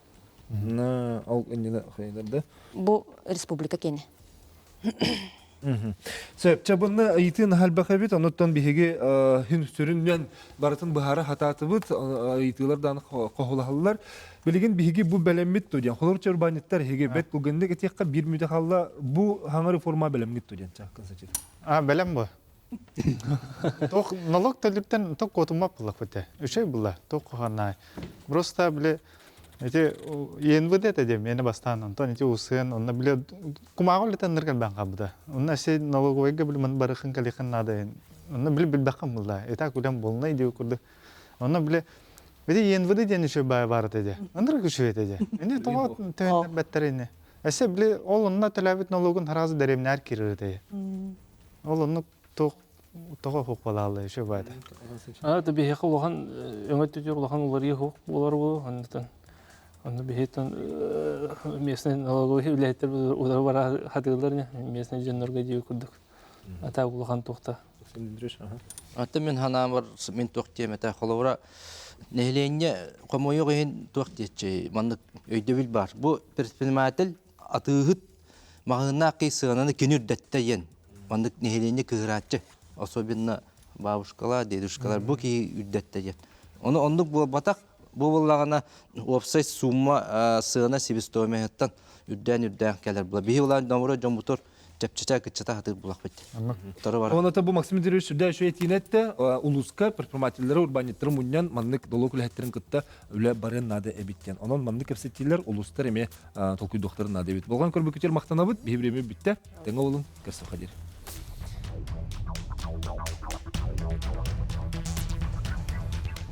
На ол иннинэ хайдар да. Бу республика киэнэ. Сөп, чэ bunна ыйытыы элбэх эбит, онуттан биһиги хин сүрүннэн барытын быһаара хатаатыбыт, ыйытыылар дааны хоһулаһаллар. Билигин биһиги бу бэлэммит ту диэн, холор чорбаниттар эһиги бэт кулгыннык этиэххэ биир мүтэ халла бу хаҥа реформа бэлэммит ту диэн чааккын сачыр. А, бэлэм бу. Тох налог төлүртэн тох куотуммат буллахпыт. Үчэй булла, тох куханнай. Просто бile Ити ЕНВД этэ диэн миэнэ бастаан, онтон ити УСН, онно бile кумааҕы үлэтэ ынырык элбээн хаалбыта. Онно эссе налоговойга били маны барыхын кэлиэхин наада Онно били билбэххин булла. Итак үлэм буолунай диир курдук. Онно били ити ЕНВД диэн үчүгэй баай баар этэ дии. Ынырык үчүгэй этэ дии. Ини тоҕо төһөннөрбөттөр ини. Эссе били ол онно төлөөбүт налогун хараас дэриэбинээр киирэр этэ. Ол оннук туох тоҕо хук балаалла еще баата. А да биһиэхэ улахан өҥө өттүтүгэр улахан уларыйыы суох буолар буолуо оннуттан онно биһиэттэн местный налоговый үлэһиттэр утары бара сатыыллар местный дьоннорго дии курдук ата улахан туохта Аты мин ханаамар мин туох диэм этэ холобура нэһилиэнньэ хомойуох иһин туох диэччи маннык өйдөбүл баар бу предприниматель атыыһыт маҕаһыыннаах кий сыананы кини үрдэттэ диэн маннык нэһилиэнньэ кыһырааччы особенно бабушкалар дедушкалар бу киһи үрдэттэ диэн ону оннук буолбатах бу буоллаҕына уопсай сумма сыана себестоимоһыттан үрдээн үрдээн кэлэр була биһи улаан домура дьоммутур. Чэпчэтэ кыччата хатыр булахпыт. Утары бар. Оны бу Максим Дмитриевич сүрдэ үчүгэй этиини этте. Улууска предпринимателлери, урбаанньыттары мунньан маннык долуок үлэһиттэрин кытта үлэ барыан наада эбит диэн. Онон маннык кэпсэтиилэр улуустар эмиэ толкуйдуохтарын наада эбит. Болҕойон көрбүккүтүгэр махтанабыт. Биһи бириэмэ бүттэ. Тэҥэ олуҥ. Көрсөххө диэри.